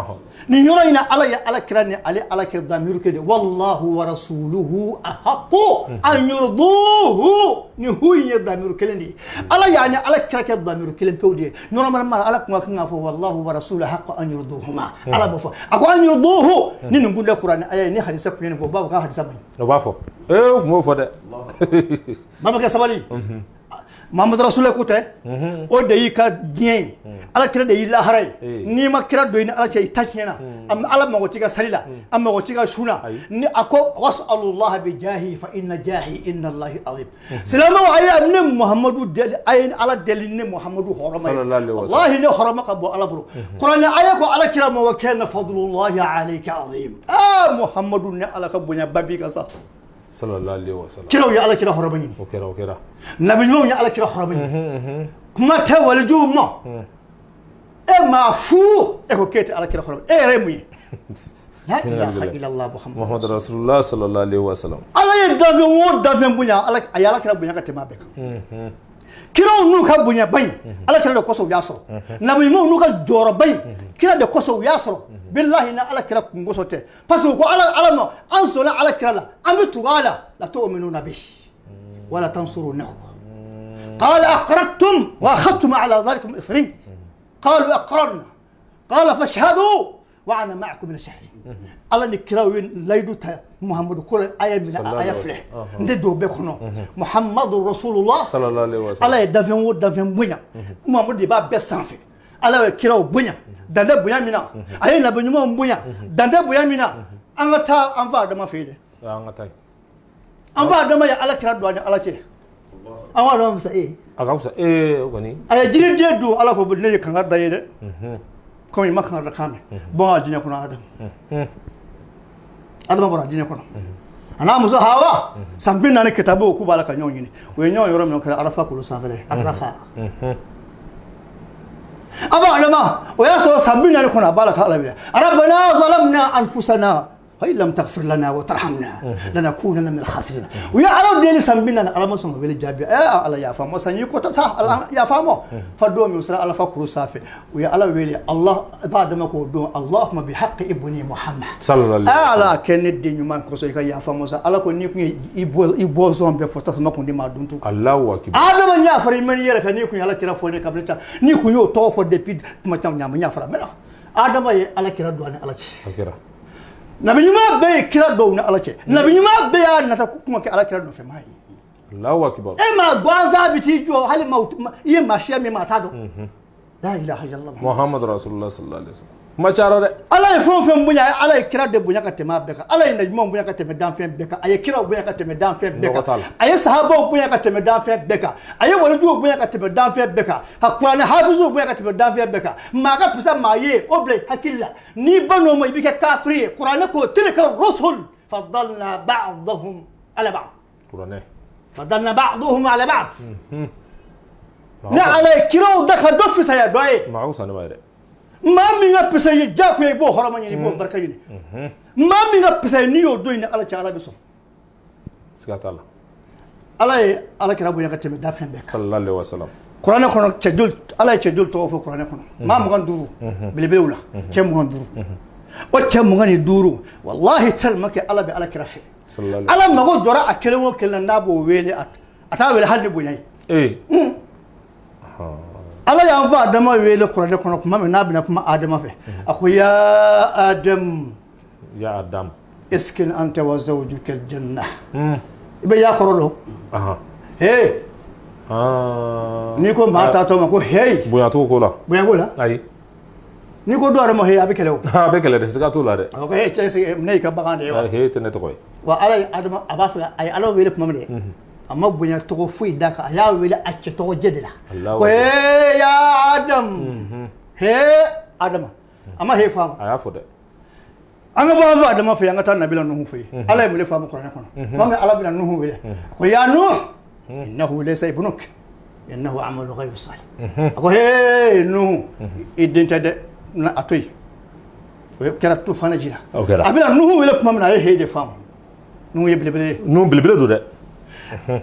Nin yɔrɔ in na Ala ye Alakira ni ale Ala kɛ damiru kɛ de wallahu wa rasuluhu ahaqqu an yurduhu. Ni hu in ye damiru kelen de ye. Ala y'a ni Alakira kɛ damiru kelen pewu de ye. Normalement Ala kun ka kan k'a fɔ wallahu wa rasuluhu ahaqqu an yurduhuma. Ala b'o fɔ. A ko an yurduhu ni nin kun tɛ Kuranɛ aya ye ni hadisa kun ye nin fɔ u b'a fɔ k'a hadisa man ɲi. O b'a fɔ. Ee, o tun b'o fɔ dɛ. Babakɛ sabali. Muhamadu Rasulɛ ko tɛ. O de y'i ka diɲɛ ye. Ala kira de y'i lahara ye. N'i ma kira don i ni Ala cɛ i ta tiɲɛna. Ala mago t'i ka sali la. A mago t'i ka sun na. Ni a ko wasalullaha bi jahi fa inna jahi inna Allahi azim. Silamɛw a ye ne Muhamadu deli, a ye Ala deli ne Muhamadu hɔrɔma ye. Sallallahu alaihi wasallam. Wallahi ne hɔrɔma ka bɔ Ala bolo. Kuranɛ aya ko Ala kira ma wa kana fadlullahi alayka azim. Aa Muhamadu ne Ala ka bonyaba b'i kan sa. Sallallahu alaihi wasallam. Kiraw ye Ala kira hɔrɔma ɲini. O kɛra, o kɛra. Nabi ɲumanw ye Ala kira hɔrɔma ɲini. Kuma tɛ walijuw ma. E maa fu e ko k'e tɛ Ala kira hɔrɔma. E yɛrɛ ye mun ye? La ilaha illallah Muhammadu Muhammad Rasulullah sallallahu alaihi wasallam. Ala ye danfɛn o danfɛn bonya, Ala a ye Ala kira bonya ka tɛmɛ a bɛɛ kan. Kiraw n'u ka bonyaba in, Ala kira de kosɔn u y'a sɔrɔ. Nabi ɲumanw n'u ka jɔyɔrɔba in, kira de kosɔn u y'a sɔrɔ. Bilahi ni Ala kira kun kosɔn tɛ. Parce que u ko Ala Ala ma an sɔnna Ala kira la, an bɛ tugu a la, la tu'minuna bihi wa la tansurunahu. قال أقررتم وأخذتم على ذلكم إصري. قالوا أقررنا. قال فاشهدوا وأنا معكم من الشاهدين. Ala ni kiraw ye layidu ta Muhamadu ko la aya min na aya filɛ n tɛ don o bɛɛ kɔnɔ. Muhamadu Rasulullah Sallallahu alaihi wasallam. Ala ye danfɛn o danfɛn bonya, Muhamadu de b'a bɛɛ sanfɛ. Ala ye kiraw bonya dan tɛ bonya min na, a ye nabi ɲumanw bonya dan tɛ bonya min na. An ka taa an fa Adama fɛ yen dɛ. An ka taa yen. An fa Adama ye Ala kira don a ni Ala cɛ. An fa Adama fisa e ye. A ka fisa ee o kɔni. A ye jiriden dun Ala ko ne ye kangari da ye dɛ. Komi i ma kangari da kan mɛn. Bɔn a diɲɛ kɔnɔ Adamu. Adama bɔra diɲɛ kɔnɔ. A n'a muso Hawa san 40 kitabu k'u b'a la ka ɲɔgɔn ɲini. U ye ɲɔgɔn yɔrɔ min o kɛra Arafa kulu sanfɛla ye. Arafa. Aba Adama o y'a sɔrɔ san 40 kɔnɔ a b'a la ka Ala wele. Rabbana zalamna anfusana wa in lam taghfir lana wa tarhamna lanakunanna min al-khasirin. U ye Ala deli san 40 Ala ma sɔn ka wele jaabi. Ala yafa n ma san y'i kɔta sa Ala yafa n ma. Fa don min u sera Arafa kulu sanfɛ u ye Ala wele Allah ba Adama k'o don Allahumma bi haqqi ibni Muhammad. Sallallahu alaihi wasallam. Ala kɛ ne den ɲuman kosɔn i ka yafa n ma sa. Ala ko n'i kun ye i bɔnsɔn bɛɛ fɔ tasuma kun di maa dun tun. Allahu akbar. Adama n yafara i ma n'i yɛrɛ kan n'i kun ye Ala kira fɔ ne kabini tan n'i kun y'o tɔgɔ fɔ depuis tuma caman ɲama n yafara mɛ na. Adama ye Ala kira don a ni Ala cɛ. O kɛra. Nabi ɲuman bɛɛ ye kira dɔw ni Ala cɛ. Nabi ɲuman bɛɛ y'a nata kuma kɛ Ala kira nɔfɛ maa ye. Allahu akbar. E maa gansan bɛ t'i jɔ hali i ye maa siya min maa t'a dɔn. La ilaha illallah. Muhammad Rasulullah sallallahu alaihi wasallam. Kuma cayara dɛ. Ala ye fɛn o fɛn bonya, Ala ye kira de bonya ka tɛmɛ a bɛɛ kan. Ala ye nabi ɲumanw bonya ka tɛmɛ danfɛn bɛɛ kan. A ye kiraw bonya ka tɛmɛ danfɛn bɛɛ kan. A ye sahabaw bonya ka tɛmɛ danfɛn bɛɛ kan. A ye walijuw bonya ka tɛmɛ danfɛn bɛɛ kan. Ka kuranɛ hafizuw bonya ka tɛmɛ danfɛn bɛɛ kan. Maa ka fisa maa ye o bila i hakili la. N'i ban'o ma i bɛ kɛ kafiri ye. Kuranɛ ko tilka rusul faddalna ba'dahum ala ba'd. Kuranɛ. Faddalna ba'dahum ala ba'd. Ni Ala ye kiraw da ka dɔ fisaya dɔ ye. Maa ka fisa ne ma yɛrɛ. Maa min ka fisa ye diyagoya i b'o hɔrɔma ɲini i b'o barika ɲini. Maa min ka fisa ye n'i y'o don i ni Ala cɛ Ala bɛ sɔn. Siga t'a la. Ala ye Ala kira bonya ka tɛmɛ danfɛn bɛɛ kan. Sallallahu alaihi wasallam. Kuranɛ kɔnɔ cɛ joli Ala ye cɛ joli tɔgɔ fɔ kuranɛ kɔnɔ. Maa 25 belebelew la cɛ 25. O cɛ 25 walahi tellement que Ala bɛ Ala kira fɛ. Ala mago jɔra a kelen o kelen na n'a b'o wele a t'a wele hali ni bonya ye. Ala y'an fa Adama wele kuranɛ kɔnɔ tuma min n'a bɛna kuma Adama fɛ a ko ya Adam. Ya Adam. Iskin anta wa zawjuka al-janna. I bɛ ya kɔrɔ dɔn. Hey. N'i ko maa taatɔ ma ko hey. Bonya t'o ko la. Bonya b'o la. Ayi. N'i ko dɔ yɛrɛ ma hey a bɛ kɛlɛ o. A bɛ kɛlɛ dɛ, siga t'o la dɛ. A ko hey cɛ ne y'i ka bagan de ye wa. Hey tɛ ne tɔgɔ ye. Wa Ala ye Adama a b'a fɛ a ye Ala wele tuma min dɛ. A ma bonya tɔgɔ foyi d'a kan a y'a wele a cɛ tɔgɔ jɛ de la. Ko hey ya Adam. Hey Adama. A ma hey faamu. A y'a fɔ dɛ. An ka bɔ an fa Adama fɛ yen an ka taa Nabila Nuhu fɛ yen. Ala ye mun de faamu kuranɛ kɔnɔ. Tuma min Ala bɛna Nuhu wele. Ko ya Nuhu. Innahu laysa ibnuk. Innahu amalu ghayru salih. A ko hey Nuhu. I den tɛ dɛ. A to yen. O kɛra tufana ji la. O kɛra. A bɛna Nuhu wele tuma min na a ye hey de faamu. Nuhu ye belebele ye. Nuhu belebele don dɛ.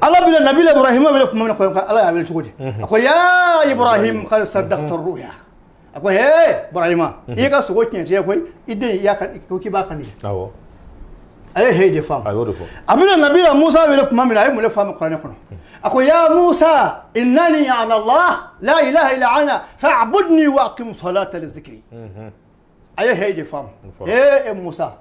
Ala bɛna Nabila Ibrahima wele tuma min na, Ala y'a wele cogo di? A ko ya Ibrahim qad saddaqta ruya. A ko he Ibrahima, i ka sogo tiɲɛ tiɲɛ koyi, i den i y'a ko k'i b'a kan di. Awɔ. A ye he de faamu. A y'o de fɔ. A bɛna Nabila Musa wele tuma min na, a ye mun de faamu kuranɛ kɔnɔ? A ko ya Musa innani ana Allah la ilaha illa ana fa'budni wa aqim salata li zikri. A ye he de faamu. E Musa.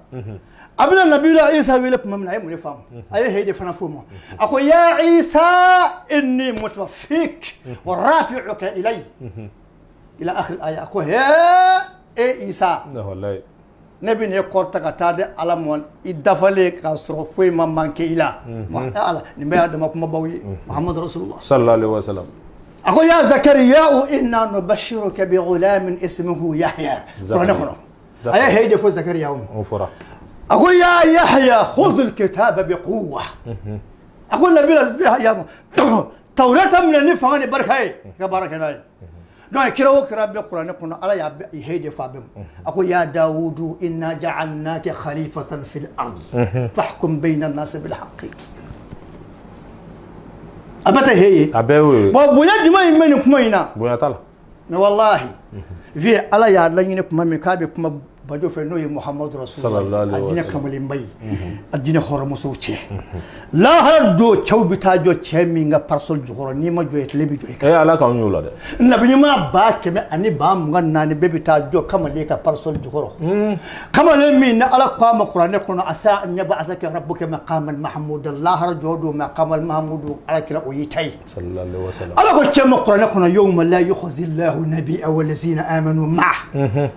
A bɛna Nabila Isa wele tuma min na, a ye mun de faamu? A ye he de fana f'o ma. A ko ya Isa inni mutawaffik wa rafi'uka ilay ila akhir al-aya. A ko he e Isa, wallahi ne bɛ ne kɔrɔta ka taa di Ala ma i dafalen k'a sɔrɔ foyi ma manqué i la. Ala nin bɛɛ y'a dama kumabaw ye. Muhammadu Rasulullah sallallahu alaihi wasallam. A ko ya Zakariya inna nubashiruka bi ghulamin ismuhu Yahya. Kuranɛ kɔnɔ a ye he de fɔ Zakariya ma. O fɔra. A ko ya Yahya khudh al-kitaba bi quwwa. A ko Nabila Yahya ma Tawrata minɛ ni fanga ni barika ye, i ka baara kɛ n'a ye. Donc kira o kira bɛ kuranɛ kɔnɔ, Ala y'a he de fɔ a bɛɛ ma. A ko ya Dawudu inna ja'alnaka khalifatan fil ard fahkum bayna an-nas bil haqqi. A bɛɛ tɛ he ye. A bɛɛ y'o ye. Bon, bonya jumɛn in bɛ nin kuma in na? Bonya t'a la. Mais wallahi vie, Ala y'a laɲini kuma min k'a bɛ kuma bajo fɛ, n'o ye Muhammadu Rasulullah, a diinɛ kamalenba ye, a diinɛ hɔrɔnmusow cɛ. Lahara don, cɛw bɛ taa jɔ cɛ min ka parasol jukɔrɔ, n'i ma jɔ yen, tile bɛ jɔ i kan. Eh, Ala k'anw y'o la dɛ. Nabi ɲuman 124,000 bɛɛ bɛ taa jɔ kamalen ka parasol jukɔrɔ, kamalen min ni Ala ko a ma kuranɛ kɔnɔ asa an yab'athaka rabbuka maqaman mahmuda. Lahara jɔ don, maqamal mahmudu, Ala kira o y'i ta ye. Sallallahu alaihi wasallam. Ala ko cɛ ma kuranɛ kɔnɔ yawma la yukhzi Allahu nabiyya wallazina amanu ma'ah.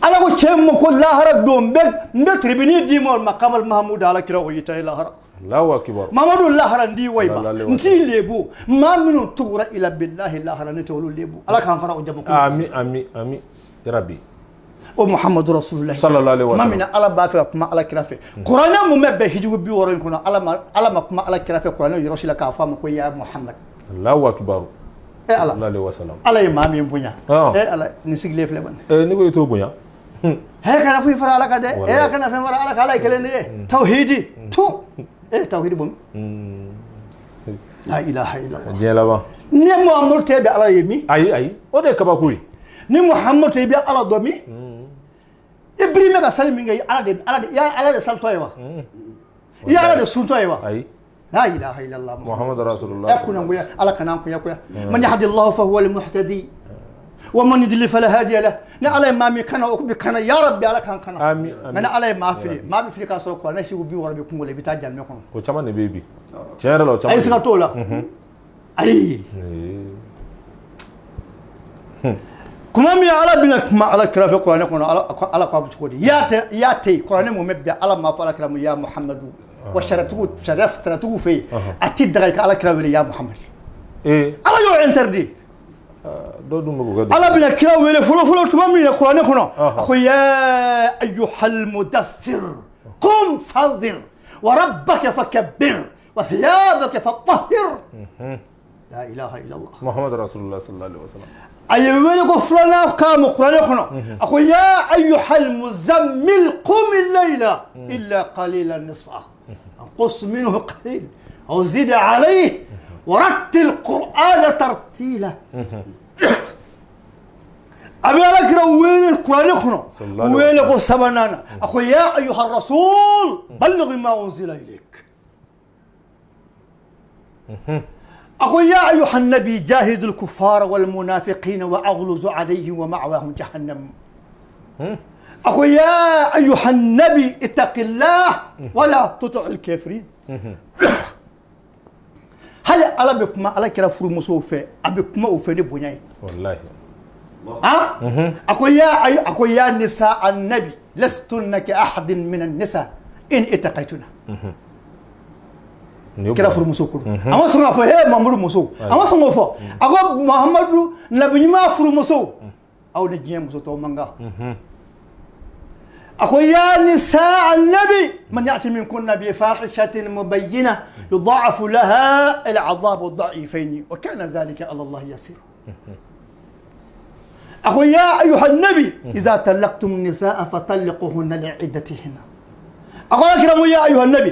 Ala ko cɛ ma ko lahara don n bɛ tribune d'i ma maqamal mahmudu, Ala kira o y'i ta ye lahara. Allahu akbar. Mamadu lahara n t'i wayiba, n t'i lebu, maa minnu tugura i la billahi lahara ne tɛ olu lebu. Ala k'an fara o jamakulu. Ami ami ami ya Rabbi. O Muhammadu Rasulullah sallallahu alaihi wasallam. Tuma min na Ala b'a fɛ ka kuma Ala kira fɛ, kuranɛ mun bɛ bɛn hijibu 60 in kɔnɔ, Ala ma kuma Ala kira fɛ kuranɛ yɔrɔ si la k'a fɔ a ma ko ya Muhammad. Allahu akbar. E Ala. Sallallahu alaihi wasallam. Ala ye maa min bonya. E Ala, nin sigilen filɛ bani. N'i ko i t'o bonya. He kana foyi fara Ala kan dɛ. E kana fɛn fara Ala kan, Ala ye kelen de ye. Tawhidi tu. E tawhidi bon. La ilaha illallah. Diɲɛ laban. Ni Muhammadu tɛ bɛ Ala ye min? Ayi ayi, o de ye kabako ye. Ni Muhammadu tɛ bɛ Ala dɔn min? I birimɛ ka sali min kɛ, Ala de salitɔ ye wa? I ye Ala de suntɔ ye wa? Ayi. La ilaha illallah Muhammadu Rasulullah. E kunangoya, Ala kana an kunya koya. Man yahdillahu fa huwa al-muhtadi wa man yudlil fala hadiya lah. Ni Ala ye maa min kana, o bɛ kana ya Rabbi, Ala k'an kana. Ami ami. Mais ni Ala ye maa fili, maa bɛ fili k'a sɔrɔ kuranɛ siw 60 bɛ kungo la, i bɛ taa jahanamɛ kɔnɔ. O caman de bɛ yen bi. Tiɲɛ yɛrɛ la, o caman. Ayi, siga t'o la. Ayi. Kuma min Ala bɛna kuma Ala kira fɛ kuranɛ kɔnɔ, Ala ko a bɛ cogo di? Ya tɛ yen, kuranɛ mun bɛ bɛn, Ala m'a fɔ Ala kira ma ya Muhammadu. Wa sariya fɛ yen, a tɛ daga i ka Ala kira wele ya Muhammad. Ala y'o interdit. Dɔw dun bɛ k'o kɛ. Ala bɛna kira wele fɔlɔ fɔlɔ tuma min na kuranɛ kɔnɔ, a ko ya ayyuhal mudaththir qum fanzir wa rabbaka fakabbir wa thiyabaka fatahhir. La ilaha illallah Muhammad Rasulullah sallallahu alaihi wasallam. A ye wele ko filanan k'a ma kuranɛ kɔnɔ, a ko ya ayyuhal muzammil qum al-layla illa qalilan nisfahu anqus minhu qalil aw zid alayhi wa rattil qur'ana tartila. A bɛ Ala kira wele kuranɛ kɔnɔ wele ko sabanan na, a ko ya ayyuhar rasul balligh ma unzila ilayk. أقول يا أيها النبي جاهد الكفار والمنافقين وأغلظ عليهم ومأواهم جهنم. أقول يا أيها النبي اتق الله ولا تطع الكافرين. هل على بكم على كلا فرمسو في أبكم أو في بنيان؟ والله. ها؟ أقول يا نساء النبي لستن كأحد من النساء إن اتقيتنا. Kira furumuso ko a ma sɔn k'a fɔ he Mamadu muso, a ma sɔn k'o fɔ. A ko Muhamadu nabi ɲuman furumuso, aw ni diɲɛ muso tɔw man kan. A ko ya nisa annabi man ya'ti minkunna bi fahishatin mubayyina yudha'afu laha al'adhabu dha'ifayn wa kana dhalika 'ala Allah yasir. A ko ya ayuha annabi idha talaqtum nisaa fatalliquhunna li'iddatihinna. A ko Ala kira mu ya ayuha nabi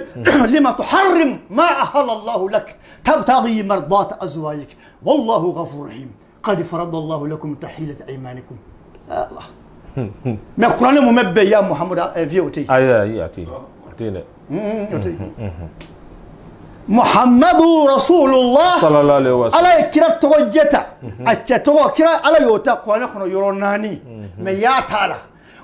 lima tuharrim ma ahalla Allahu lak tabtaghi mardata azwajik wallahu ghafurur rahim qad farada Allahu lakum tahilata aymanikum. Allah, mais kuranɛ mun bɛ bɛn ya Muhammadu vieux, o tɛ yen. Ayi, ayi, a tɛ yen, a tɛ yen dɛ. O tɛ yen. Muhammadu Rasulullah sallallahu alaihi wa sallam. Ala ye kira tɔgɔ jɛ ta, a cɛ tɔgɔ kira, Ala y'o ta kuranɛ kɔnɔ yɔrɔ naani, mais ya t'a la.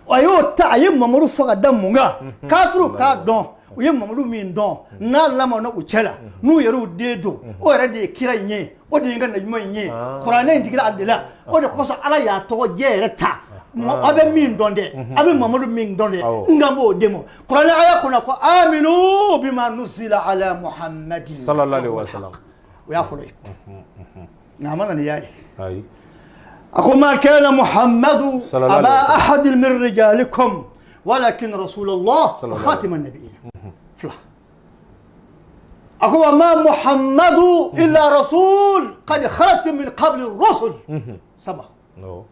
A y'o ta, a ye Mamadu fɔ ka da mun kan? Kafiriw k'a dɔn, u ye Mamadu min dɔn n'a lamɔna u cɛ la, n'u yɛrɛ den don, o yɛrɛ de ye kira in ye, o de ye n ka naɲuman in ye. Kuranɛ in jiginna a de la, o de kosɔn Ala y'a tɔgɔ jɛ yɛrɛ ta. Aw bɛ min dɔn dɛ, aw bɛ Mamadu min dɔn dɛ, n kan b'o de ma. Kuranɛ aya kɔnɔ ko aminu bima nuzila ala Muhammadin sallallahu alaihi wa sallam. O y'a fɔlɔ ye, nka a ma na ni y'a ye. Ayi. A ko ma kana Muhammadu sallallahu aba alaihi wa sallam. ahadin min rijalikum walakin rasulallah wa sallallahu khatima nabiyina. Fila, a ko wa ma Muhammadu illa rasul qad khalat min qabli rusul. Saba, awɔ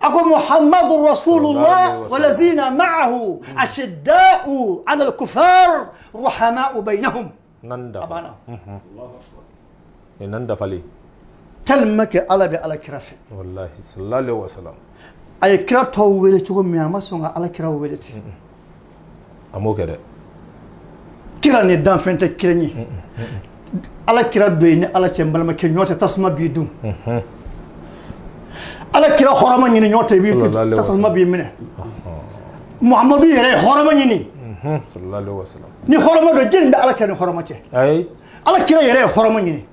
a ko Muhammadu rasulullah sallallahu alaihi wa sallam. Walazina ma'ahu ashidda'u ala al-kufar ruhama'u bainahum. Nan a dafa banna. Nin nan dafalen. Tellement que Ala bɛ Ala kira fɛ. Wallahi, sallallahu alaihi wa sallam. A ye kira tɔw wele cogo min, a ma sɔn ka Ala kira wele ten. A m'o kɛ dɛ. Kira ni danfɛn tɛ kelen ye. Ala kira don yen ni Ala cɛ, n balimakɛ, ɲɔ tɛ tasuma b'i dun. Ala kira hɔrɔma ɲini, ɲɔ tɛ i b'i sallallahu alaihi wa tasuma b'i minɛ. Muhamadu yɛrɛ ye hɔrɔma ɲini. Sallallahu alaihi wa sallam. Ni hɔrɔma don, jɛni bɛ Ala kira ni hɔrɔma cɛ? Ayi. Ala kira yɛrɛ ye hɔrɔma ɲini.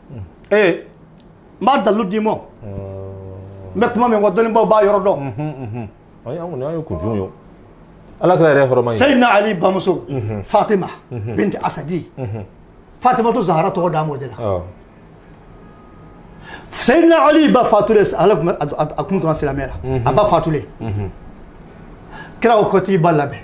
N b'a dalilu d'i ma. N bɛ kuma min kɔ, dɔnnibaw b'a yɔrɔ dɔn. Ayi, an kɔni an ye kunfinw ye o. Ala kira yɛrɛ ye hɔrɔma ɲini. Seyidina Ali bamuso Fatima binti Asadi, Fatimatu Zahara tɔgɔ d'a ma o de la. Seyidina Ali ba fatulen, ale kun bɛ a kun tora silamɛya la. A ba fatulen, kira ko t'i ba labɛn.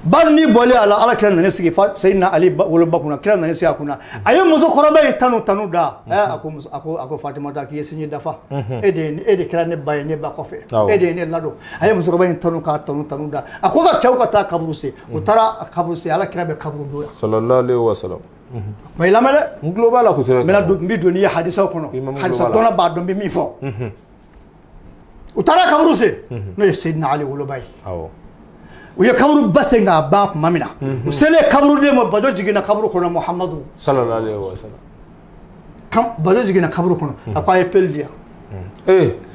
Ba ni bɔlen a la, Ala kira nana sigi Seyidina Ali woloba kunna. Kira nana sigi a kunna, a ye muso kɔrɔba in tanu tanu da. A ko muso, a ko Fatima da, k'i ye sinji dafa, e de kɛra ne ba ye ne ba kɔfɛ, e de ye ne ladon. A ye musokɔrɔba in tanu k'a tanu tanu da. A ko ka cɛw ka taa kaburu sen. U taara kaburu sen, Ala kira bɛ kaburu don la. Sallallahu alaihi wa sallam. Ma i lamɛn dɛ. N tulo b'a la kosɛbɛ. N bɛna don, n bɛ don n'i ye hadisaw kɔnɔ. Imamu Hadisa tulo b'a la. dɔnna b'a dɔn n bɛ min fɔ. U taara kaburu sen, n'o ye Seyidina Ali woloba ye. U ye kaburu ba sen k'a ban tuma min na, u selen kaburuden ma, bajo jiginna kaburu kɔnɔ, Muhamadu. Sallallahu alaihi wa sallam. Bajo jiginna kaburu kɔnɔ, a ko a ye pelle di yan.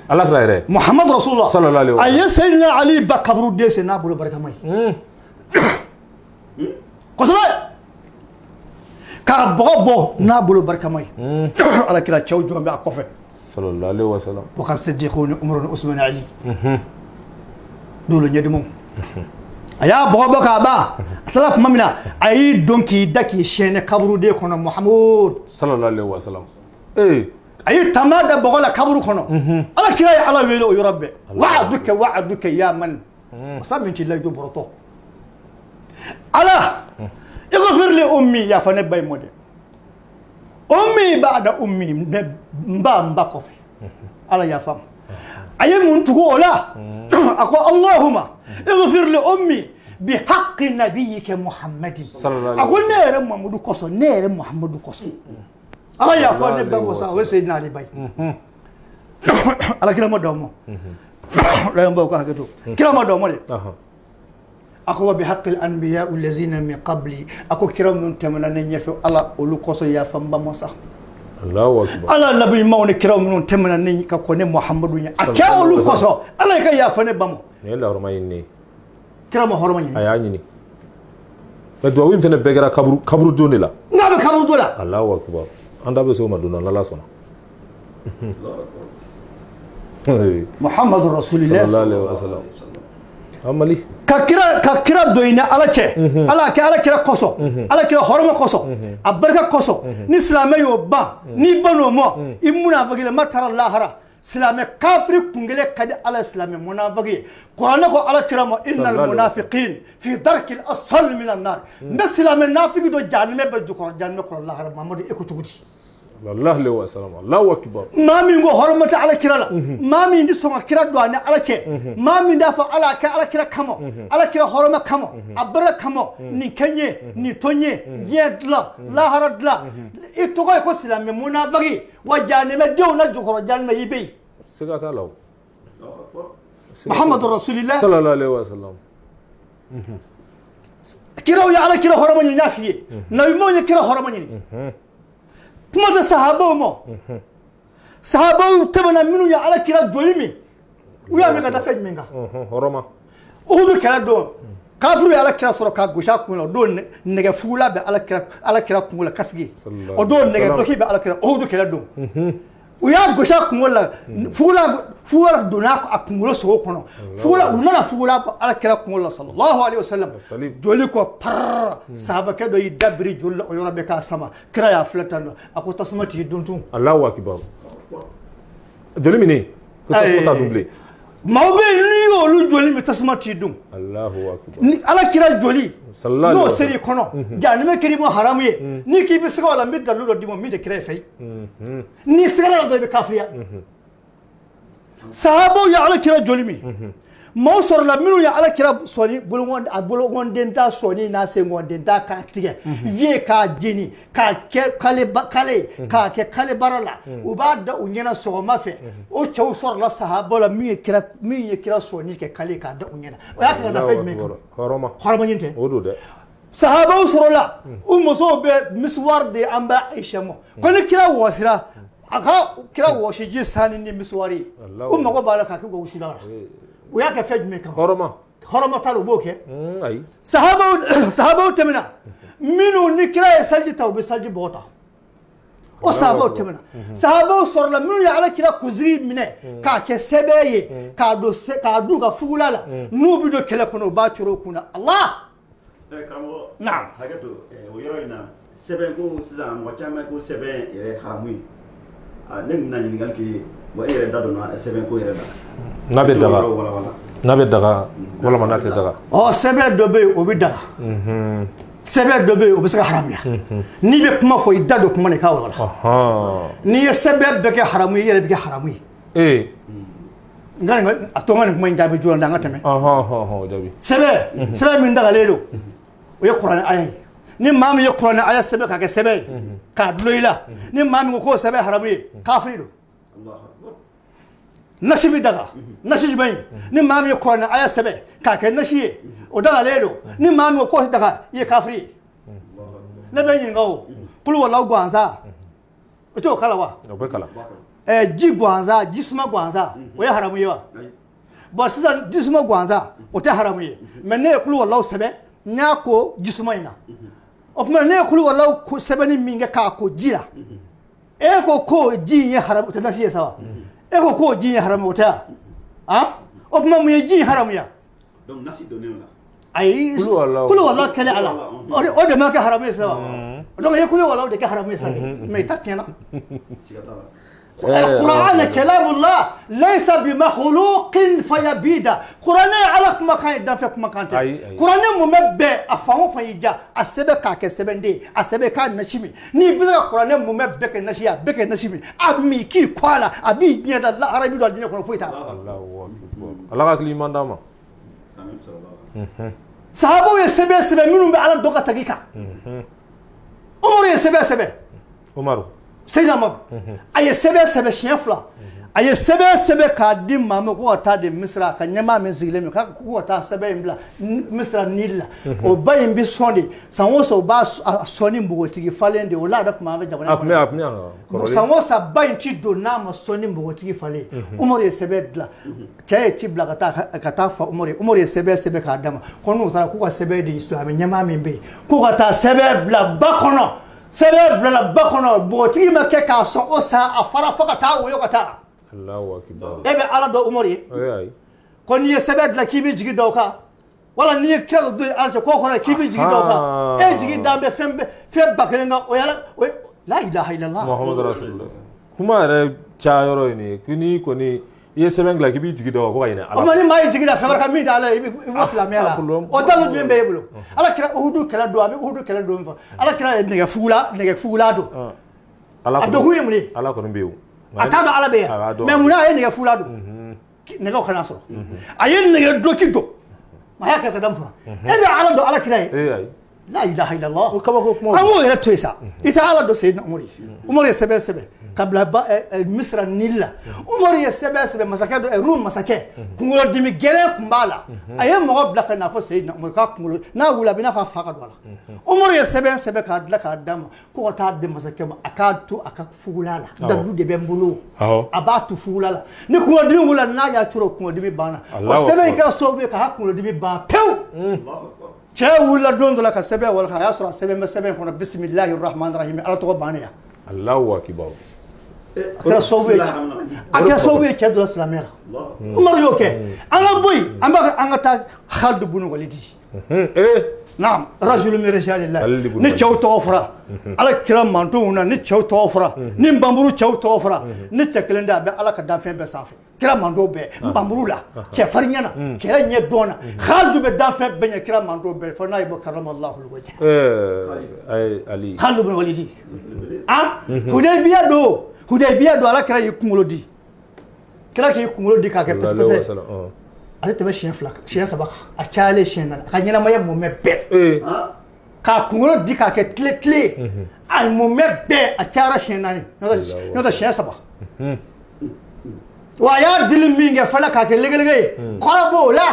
Ala kira yɛrɛ. Muhamadu Rasulullah. Sallallahu alaihi wa A sallam. ye Seyidina Ali ba kaburuden sen n'a bolo barikama ye kosɛbɛ, k'a bɔgɔ bɔ n'a bolo barikama ye. Ala kira cɛw jɔn bɛ a kɔfɛ. Sallallahu alaihi wa sallam. Bakari Sidiku ni Umaru ni Usman, Ali dolo ɲɛdimaw. A y'a bɔgɔ bɔ k'a ban, a tilala tuma min na, a y'i don k'i da k'i siyɛnɛ kaburuden kɔnɔ, Muhamud. Sallallahu alaihi wa sallam. A ye tama da bɔgɔ la kaburu kɔnɔ. Ala kira ye Ala wele o yɔrɔ bɛɛ: wa'aduka wa'aduka ya man masa min t'i layidu bɔrɔtɔ. Ala ighfir li ummi, yafa ne ba in ma dɛ, ummi ba'da ummi, n ba n ba kɔfɛ, Ala yafa ma. A ye mun tugu o la? A ko allahumma ighfir li ummi bi haqqi nabiyyika Muhammadin. Sallallahu A ko ne yɛrɛ Muhammadu kosɔn, ne yɛrɛ Muhammadu kosɔn, Ala yafa ne ba kosɔn. O ye Seyidina Ali ba ye. Ala kira ma d'aw ma, layɔnbaw ka hakɛ to, kira ma d'aw ma dɛ. A ko wa bi haqqi al-anbiya allazina min qabli, a ko kira minnu tɛmɛna ne ɲɛfɛ, Ala olu kosɔn yafa n ba ma sa. Allahu akbar. Ala nabi ɲumanw ni kiraw minnu tɛmɛna ne ka kɔn ne Muhammadu ɲɛ, a kɛ olu kosɔn, Ala ka yafa ne ba ma. Nin ye lahɔrɔma ɲini ne ye. Kira ma hɔrɔma ɲini. A y'a ɲini, mais duwawu in fɛnɛ bɛɛ kɛra kaburu kaburudon de la. N'a bɛ kaburu don la. Allahu akbar, an da bɛ se o ma don dɔ, n'Ala sɔnna. Muhammadu Rasulillah. Sallallahu alaihi wa sallam. Amali. Ka kira don i ni Ala cɛ, Ala kɛ Ala kira kosɔn, Ala kira hɔrɔma kosɔn, a barika kosɔn. Ni silamɛ y'o ban, n'i ban o ma, i munafiki ma taara lahara. Silamɛ kafiri kunkelen ka di Ala ye silamɛ munafiki ye. Kuranɛ ko Ala kira ma innal Sallallahu alaihi munafiqin fi darkil asfal minan nar. N bɛ silamɛ nafiki don jahanamɛ bɛ jukɔrɔ, jahanamɛ kɔrɔ lahara. Muhamadu, e ko cogo di? Sallallahu alaihi wasallam. Allahu akbar. Maa min ko hɔrɔma tɛ ala kira la, maa min tɛ sɔn ka kira don a ni ala cɛ, maa min t'a fɔ ala kɛ ala kira kama, ala kira hɔrɔma kama, a barika kama, nin kɛ n ye, nin to n ye, diɲɛ dilan, lahara dilan, i tɔgɔ ye ko silamɛ munafaki, wa jahanɛmɛdenw na jukɔrɔ jahanɛmɛ i bɛ yen. Siga t'a la o. Muhammadu rasulillah. Sallallahu alaihi wasallam. Kiraw ye ala kira hɔrɔma ɲini, n y'a f'i ye, nabimaw ye kira hɔrɔma ɲini. Kuma tɛ sahabaw ma. Sahabaw tɛmɛna minnu ye ala kira joli min, u y'a min ka da fɛn jumɛn kan? Hɔrɔma. Uhudu kɛlɛ don, kafiru ye ala kira sɔrɔ k'a gosi a kun la. O don nɛgɛ fugula bɛ ala kira kungo la kasigi. O don nɛgɛ dɔki bɛ ala kira. Uhudu kɛlɛ don, u y'a gosi a kunkolo la, fugula donna a kunkolo sogo kɔnɔ. Fugula, u nana fugula ala kira kunkolo la, sallallahu alaihi wasallam, joli kɔ parara. Sahabakɛ dɔ y'i da biri joli la o yɔrɔ bɛɛ k'a sama. Kira y'a filɛ tan nɔ, a ko tasuma t'i dun tun. Allahu akbar. Joli min ko tasuma t'a dun bilen. Maaw bɛ yen n'i y'olu joli min, tasuma t'i dun. Allahu akbar. Ni ala kira joli n'o ser'i kɔnɔ, jahanɛmɛ kɛr'i ma haramu ye. N'i k'i bɛ siga o la, n bɛ dalilu dɔ d'i ma min tɛ kira ye fɛ. N'i sigara la dɔrɔn, i bɛ kafiriya. Sahabaw ye ala kira joli min, maaw sɔrɔla minnu ye ala kira sɔnni a bolokɔnden ta sɔnni n'a senkɔnden ta k'a tigɛ vie k'a jeni k'a kɛ kale k'a kɛ kale bara la, u b'a da u ɲɛna sɔgɔma fɛ. O cɛw sɔrɔla sahabaw la min ye kira sɔnni kɛ kale k'a da u ɲɛna. O y'a kɛ ka da fɛn jumɛn kan? Hɔrɔma. Hɔrɔma ɲini tɛ. O don dɛ. Sahabaw sɔrɔla u musow bɛ misuwari de an bɛ Ayisa ma ko ni kira wɔsira, a ka kira wɔsiji sanni ni misuwari ye, u mago b'a la k'a kɛ u ka wusulan la. U y'a kɛ fɛn jumɛn kama? Hɔrɔma. Hɔrɔma t'a la, u b'o kɛ. Ayi. Sahabaw tɛmɛna minnu ni kira ye saliji ta, u bɛ saliji bɔgɔ ta. O sahabaw tɛmɛna. Sahabaw sɔrɔla minnu ye ala kira kunsigi minɛ k'a kɛ sɛbɛn ye, k'a don k'a d'u ka fugula la, n'u bɛ don kɛlɛ kɔnɔ, u b'a coro u kunna. Allah. Karamɔgɔ. Naam. Hakɛ to o yɔrɔ in na, sɛbɛn ko sisan mɔgɔ caman ko sɛbɛn yɛrɛ haramu ye. Ne bɛna ɲininkali kɛ, wa e yɛrɛ da donna sɛbɛn ko yɛrɛ la. N'a bɛ daga. N'a bɛ daga walima n'a tɛ daga. Ɔ, sɛbɛn dɔ bɛ yen, o bɛ daga. Sɛbɛn dɔ bɛ yen, o bɛ se ka haramuya. N'i bɛ kuma fɔ, i da don kuma na i k'a walawala. N'i ye sɛbɛn bɛɛ kɛ haramu ye, i yɛrɛ bɛ kɛ haramu ye. N ka nin a to n ka nin kuma in jaabi joona, an ka tɛmɛ. O jaabi. Sɛbɛn min dagalen don, o ye kuranɛ aya ye. Ni maa min ye kuranɛ aya sɛbɛn k'a kɛ sɛbɛn ye k'a dulon i la, ni maa min ko k'o sɛbɛn haramu ye, kafiri don. Nasi bɛ daga. Nasi jumɛn ye? Ni maa min ye kuranɛ aya sɛbɛn k'a kɛ nasi ye, o dagalen don. Ni maa min ko k'o tɛ daga, i ye kafiri ye. Ne bɛ ɲininka o kulu walaw gansan, o t'o kala wa? O bɛ kalan. Ji gansan, ji suma gansan, o ye haramu ye wa? Bon, sisan ji suma gansan o tɛ haramu ye, mais ne ye kulu walaw sɛbɛn, n y'a ko ji suma in na. O tuma ne ye kulu walaw sɛbɛnni min kɛ k'a ko ji la, e ko ko ji in ye haramu, o tɛ nasi ye sa wa? E ko k'o ji in ye haramu, o tɛ wa? O tuma mun ye ji in haramuya? Donc nasi donnen o la. Ayi, kulu walaw kɛlen a la, o de ma kɛ haramu ye sa wa? Donc i ye kulu walaw de kɛ haramu ye sa, mais i ta tiɲɛna. القرآن كلام الله ليس بمخلوق فيبيد. قرآن على كما كان يدافع كما كان. قرآن ممبع أفهم فيجا أسبب كاك سبندي أسبب كان نشيمي. ني بس القرآن ممبع كنشيا بك نشيمي. أمي كي كوالا أبي نيدا لا عربي ولا دنيا كنا فويتا. الله أكبر. الله أكبر إيمان داما. صحابه يسبب سبب منهم على دوكا تقيكا. عمر يسبب سبب. عمر. سيدنا عمر a ye sɛbɛn sɛbɛn siɲɛ fila, a ye sɛbɛn sɛbɛn k'a di maa ma ko ka taa di Misira ka ɲɛmaa min sigilen bɛ k'u ka taa sɛbɛn in bila Misira Nili la. O ba in bɛ sɔn de san o san, u b'a sɔn ni npogotigi falen de o laada tun b'an fɛ jamana kɔnɔ. San o san ba in ti don n'a ma sɔn ni npogotigi falen. Umaru ye sɛbɛn dilan, cɛ ye ci bila ka taa fa Umaru ye. Umaru ye sɛbɛn sɛbɛn k'a d'a ma ko n'u taara k'u ka sɛbɛn di silamɛ ɲɛmaa min bɛ yen, k'u ka taa sɛbɛn bila ba kɔnɔ. Sɛbɛn bilala ba kɔnɔ, npogotigi ma kɛ k'a sɔn o san, a fara fo ka taa woyo ka taa. Allahu akbar. E bɛ Ala dɔn Umaru ye. Ko n'i ye sɛbɛn dilan k'i bɛ jigi da o kan, wala n'i ye kira dɔ don Ala cɛ k'o kɔrɔ ye k'i bɛ jigi da o kan, e jigi dan bɛ fɛn ba kelen kan, o ye Ala o ye la ilaha illallah. Muhammadu rasulullah. Kuma yɛrɛ caya yɔrɔ ye nin ye ko n'i kɔni i ye sɛbɛn dilan k'i b'i jigi da o kan ko ka ɲinɛ Ala. O tuma ni maa y'i jigi da fɛn wɛrɛ kan min tɛ Ala ye, i bɛ bɔ silamɛya la. O dalu jumɛn bɛ e bolo? Ala kira Uhudu kɛlɛ don, a bɛ Uhudu kɛlɛ don min fɔ, Ala kira ye nɛgɛ fugula don. A donkun ye mun ye? Ala kɔni bɛ yen. A t'a dɔn Ala bɛ yan, mais munna a ye nɛgɛ fula don? Nɛgɛw kana sɔrɔ. A ye nɛgɛ duloki don, a y'a kɛ ka da mun kan? E bɛ Ala dɔn Ala kira ye? La ilaha illallah. O kabako kuma. An k'o yɛrɛ to yen sa. I tɛ Ala dɔn Seyidina Umaru ye. Umaru ye sɛbɛn sɛbɛn ka bila ba Misira Nili la. Umaru ye sɛbɛn sɛbɛn masakɛ dɔ, Rum masakɛ, kunkolodimi gɛlɛn tun b'a la. A ye mɔgɔ bila ka na fɔ Seyidina Umaru k'a kunkolo n'a wuli a bɛ n'a fɔ a fa ka don a la. Umaru ye sɛbɛn sɛbɛn k'a dilan k'a d'a ma ko ka taa di masakɛ ma, a k'a to a ka fugula la. Dalilu de bɛ n bolo. A b'a to fugula la. Ni kunkolodimi wulila n'a y'a coro, kunkolodimi banna. O sɛbɛn in kɛra sababu ye k'a ka kunkolodimi ban pewu. Cɛ wulila don dɔ la ka sɛbɛn wala a y'a sɔrɔ sɛbɛn bɛ sɛbɛn kɔnɔ, bisimilahi rahman rahim, Ala tɔgɔ bannen ya. Allahu akibar. A kɛra sababu ye, a kɛra sababu ye cɛ donna silamɛya la. Umaru y'o kɛ. An ka bɔ yen, an b'a an ka taa Khalid bunu Walidi. Naam, rajulun min rijalillah. Ni cɛw tɔgɔ fɔra Ala kira mantonw na, ni cɛw tɔgɔ fɔra, ni npanmuru cɛw tɔgɔ fɔra, ni cɛ kelen tɛ, a bɛ Ala ka danfɛn bɛɛ sanfɛ. Kira mando bɛɛ npanmuru la, cɛ farinya na, kɛlɛ ɲɛ dɔn na, Khalid bɛ danfɛn bɛɛ ɲɛ kira mando bɛɛ fo n'a ye bɔ karamallahu wajh. Ali Khalid bin Walidi. Ah, Hudaybiya don, Hudaybiya don, Ala kira y'i kunkolo di. Kira k'i kunkolo di k'a kɛ pɛsɛpɛsɛ. Ale tɛmɛ siɲɛ 2, siɲɛ 3 kan, a cayalen siɲɛ 4, a ka ɲɛnamaya mumɛ bɛɛ. K'a kunkolo di k'a kɛ tile tile, a mumɛ bɛɛ, a cayara siɲɛ 4, n'o tɛ siɲɛ 3. Wa a y'a dili min kɛ fana k'a kɛ legelege ye, kɔrɔ b'o la.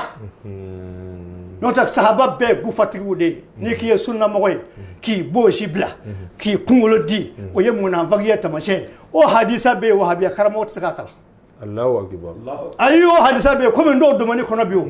N'o tɛ sahaba bɛɛ ye gufatigiw de ye. N'i k'i ye sunnamɔgɔ ye, k'i bosi bila, k'i kunkolo di, o ye munafakiya taamasiyɛn ye. O hadisa bɛ yen, wahabiya karamɔgɔ tɛ se k'a kalan. Allahu akibar. Ayi, o hadisa bɛ yen komi n t'o domaine kɔnɔ bi o.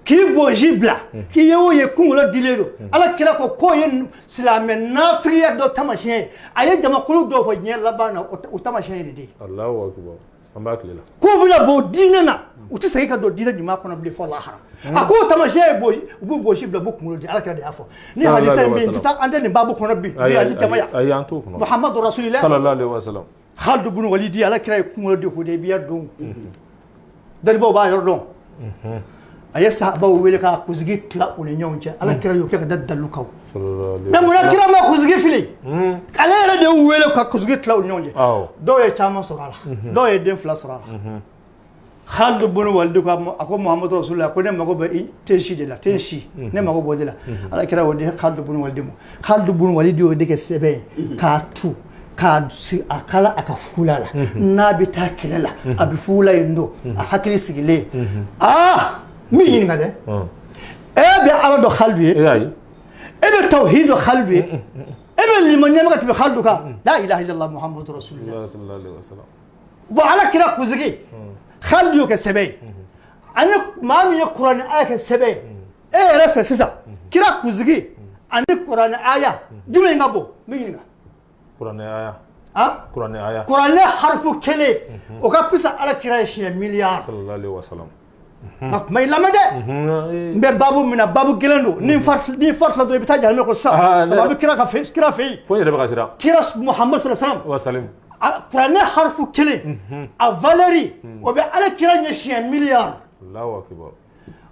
K'i bosi bila, k'i ye o ye kunkolo dilen don. Ala kira ko k'o ye silamɛ nafigiya dɔ taamasiyɛn ye. A ye jamakulu dɔw fɔ diɲɛ laban na, o taamasiyɛn ye nin de ye. Allahu akibar. An b'a tile la. K'u bɛna bɔ diinɛ na, u tɛ segin ka don diinɛ ɲuman kɔnɔ bilen fɔ lahara. A k'o taamasiyɛn ye bosi, u b'u bosi bila, u b'u kunkolo di. Ala kira de y'a fɔ. Ni hadisa in bɛ yen, an tɛ nin baabu kɔnɔ bi. Bi a ti jama yan. Ayi, an t'o kɔnɔ. Muhammadu Rasulillah. Sallallahu alaihi wa sallam. Khalid bin Walidi, Ala kira ye kunkolo di Hudaybiya don. Dalibaw b'a yɔrɔ dɔn. A ye sahabaw wele k'a kunsigi tila u ni ɲɔgɔn cɛ. Ala kira y'o kɛ ka da dalilu kan. Mais munna kira ma kunsigi fili? Ale yɛrɛ de y'u wele ka kunsigi tila u ni ɲɔgɔn cɛ. Dɔw ye caman sɔrɔ a la, dɔw ye den 2 sɔrɔ a la. Khalid bin Walidi ko a ko Muhammadu Rasulillah, ko ne mago bɛ tensi de la, tensi, ne mago b'o de la. Ala kira y'o di Khalid bin Walidi ma. Khalid bin Walidi y'o de kɛ sɛbɛn ye k'a tu k'a a kala a ka fugula la. N'a bɛ taa kɛlɛ la, a bɛ fugula in don, a hakili sigilen. Aa, n b'i ɲininka dɛ, e bɛ Ala dɔn Khalid ye? E bɛ tawhid dɔn Khalid ye? E bɛ limaniya ka tɛmɛ Khalid kan? La ilaha illallah Muhammadu Rasulillah. Bon, Ala kira kunsigi, Khalid y'o kɛ sɛbɛn ye. Ani maa min ye kuranɛ aya kɛ sɛbɛn ye, e yɛrɛ fɛ sisan, kira kunsigi ani kuranɛ aya jumɛn ka bon? N b'i ɲininka. Kuranɛ aya. Ah? Kuranɛ aya. Kuranɛ harifu kelen, o ka fisa Ala kira ye siɲɛ miliyari. Sallallahu alaihi wa sallam. Nka kuma i lamɛn dɛ. N bɛ baabu min na, baabu gɛlɛn don. Ni n fari tila dɔrɔn, i bɛ taa jahanama kɔnɔ sisan. A bɛ kira ka fɛ, kira fɛ yen. Fo n yɛrɛ bɛ ka siran. Kira Muhammad sallallahu alaihi wa sallam. Wa salim. Kuranɛ harifu kelen, a valeur, o bɛ Ala kira ɲɛ siɲɛ miliyari. Allahu akibar.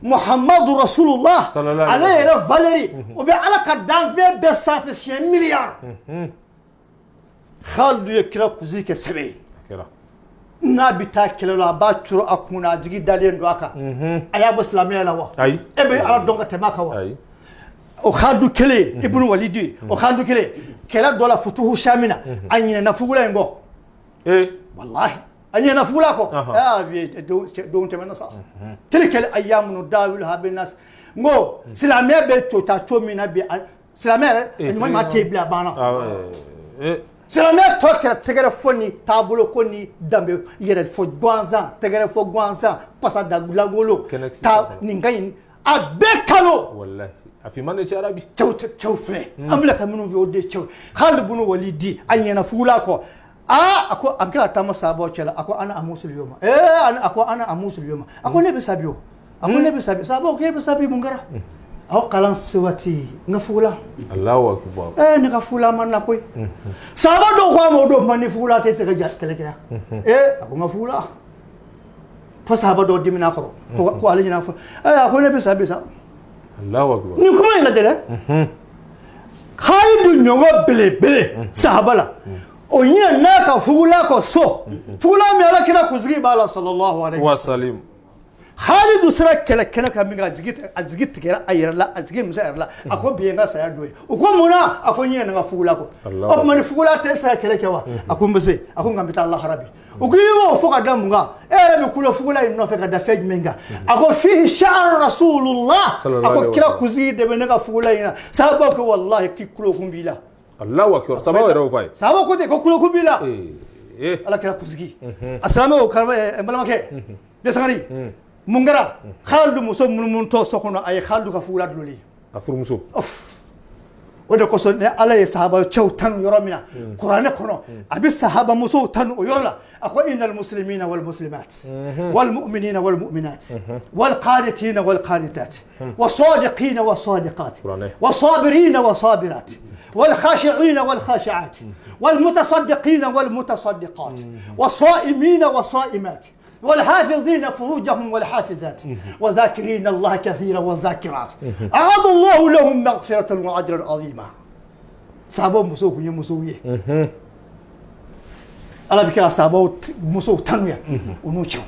Muhammadu Rasulullah, ale yɛrɛ valeur, o bɛ Ala ka danfɛn bɛɛ sanfɛ siɲɛ miliyari. Khalid ye kira kunsigi kɛ sɛbɛn ye. N'a bɛ taa kɛlɛ la, a b'a coro a kun na, a jigi dalen don a kan. A y'a bɔ silamɛya la wa? Ayi. E bɛ Ala dɔn ka tɛmɛ a kan wa? O Khalid kelen, Ibn Walidi, o Khalid kelen, kɛlɛ dɔ la Futuhu Shamina, a ɲinɛna fugula in kɔ. Walahi, a ɲinɛna fugula kɔ. Aa, don tɛmɛna sa. Tilkal ayyamu nudawiluha binnas. N ko silamɛya bɛ to ta cogo min na bi, silamɛya yɛrɛ ɲuman ɲuman tɛ yen bilen, a banna. Silamɛya tɔ kɛra tɛgɛrɛ fɔ ni taabolo ko ni danbe yɛrɛ fɔ gansan, tɛgɛrɛ fɔ gansan, pasa da langolo, ta nin ka ɲi, a bɛɛ kalo. Walahi, a finman de cayara bi. Cɛw filɛ, an filɛ ka minnu fɛ, o de ye cɛw. Khalid bin Walidi, a ɲɛna fugula kɔ. Aa, a ko a bɛ kɛ ka taama sahabaw cɛ la, a ko ana amusul yoma. A ko ana amusul yoma. A ko ne bɛ sa bi o. A ko ne bɛ sa bi. Sahabaw ko e bɛ sa bi, mun kɛra? Aw kalan se waati n ka fugula. Allahu akibar. Ne ka fugula ma na koyi. Sahaba dɔw ko a ma o don kuma ni fugula tɛ se ka kɛlɛ kɛ yan. A ko n ka fugula. Fo sahaba dɔw dimina kɔrɔ. Ko ale ɲɛna fɔ. A ko ne bɛ sa bi sa. Allahu akibar. Nin kuma in lajɛ dɛ. Khalid ɲɔgɔn belebele sahaba la. O ɲinɛ n'a ka fugula kɔ so, fugula min Ala kira kunsigi b'a la, sallallahu alayhi wa sallim. Halidu sera kɛlɛ kɛnɛ kan min kɛ, a jigi tigɛra a yɛrɛ la, a jigi misɛn a yɛrɛ la. A ko bi ye n ka saya don ye. U ko mun na? A ko n ɲinɛna n ka fugula kɔ. O tuma ni fugula tɛ se ka kɛlɛ kɛ wa? A ko n bɛ se. A ko nka n bɛ taa lahara bi. U ko i b'o fɔ ka da mun kan? E yɛrɛ bɛ kulo fugula in nɔfɛ ka da fɛn jumɛn kan? A ko fihi sha'ar rasulullah. A ko kira kunsigi de bɛ ne ka fugula in na. Sahabaw ko walahi k'i kulo kun b'i la. Allahu akbar. Sahabaw yɛrɛ y'o fɔ a ye. Sahabaw ko ten ko kulo kun b'i la. Ala kira kunsigi. A silamɛw n balimakɛ Sangari, mun kɛra? Khalidu muso munumunutɔ so kɔnɔ, a ye Khalidu ka fugula dulolen. A furumuso. O de kosɔn ni Ala ye sahaba cɛw tanu yɔrɔ min na kuranɛ kɔnɔ, a bɛ sahaba musow tanu o yɔrɔ la. A ko innal muslimina wal muslimat wal mu'minina wal mu'minat wal qanitina wal qanitat wasadiqina wasadiqat wasabirina wasabirat والخاشعين والخاشعات والمتصدقين والمتصدقات والصائمين والصائمات والحافظين فروجهم والحافظات وذاكرين الله كثيرا والذاكرات أعد الله لهم مغفرة وأجرا عظيما. Sahabaw musow kun ye musow ye. Ala bɛ kɛ ka sahabaw musow tanuya u n'u cɛw.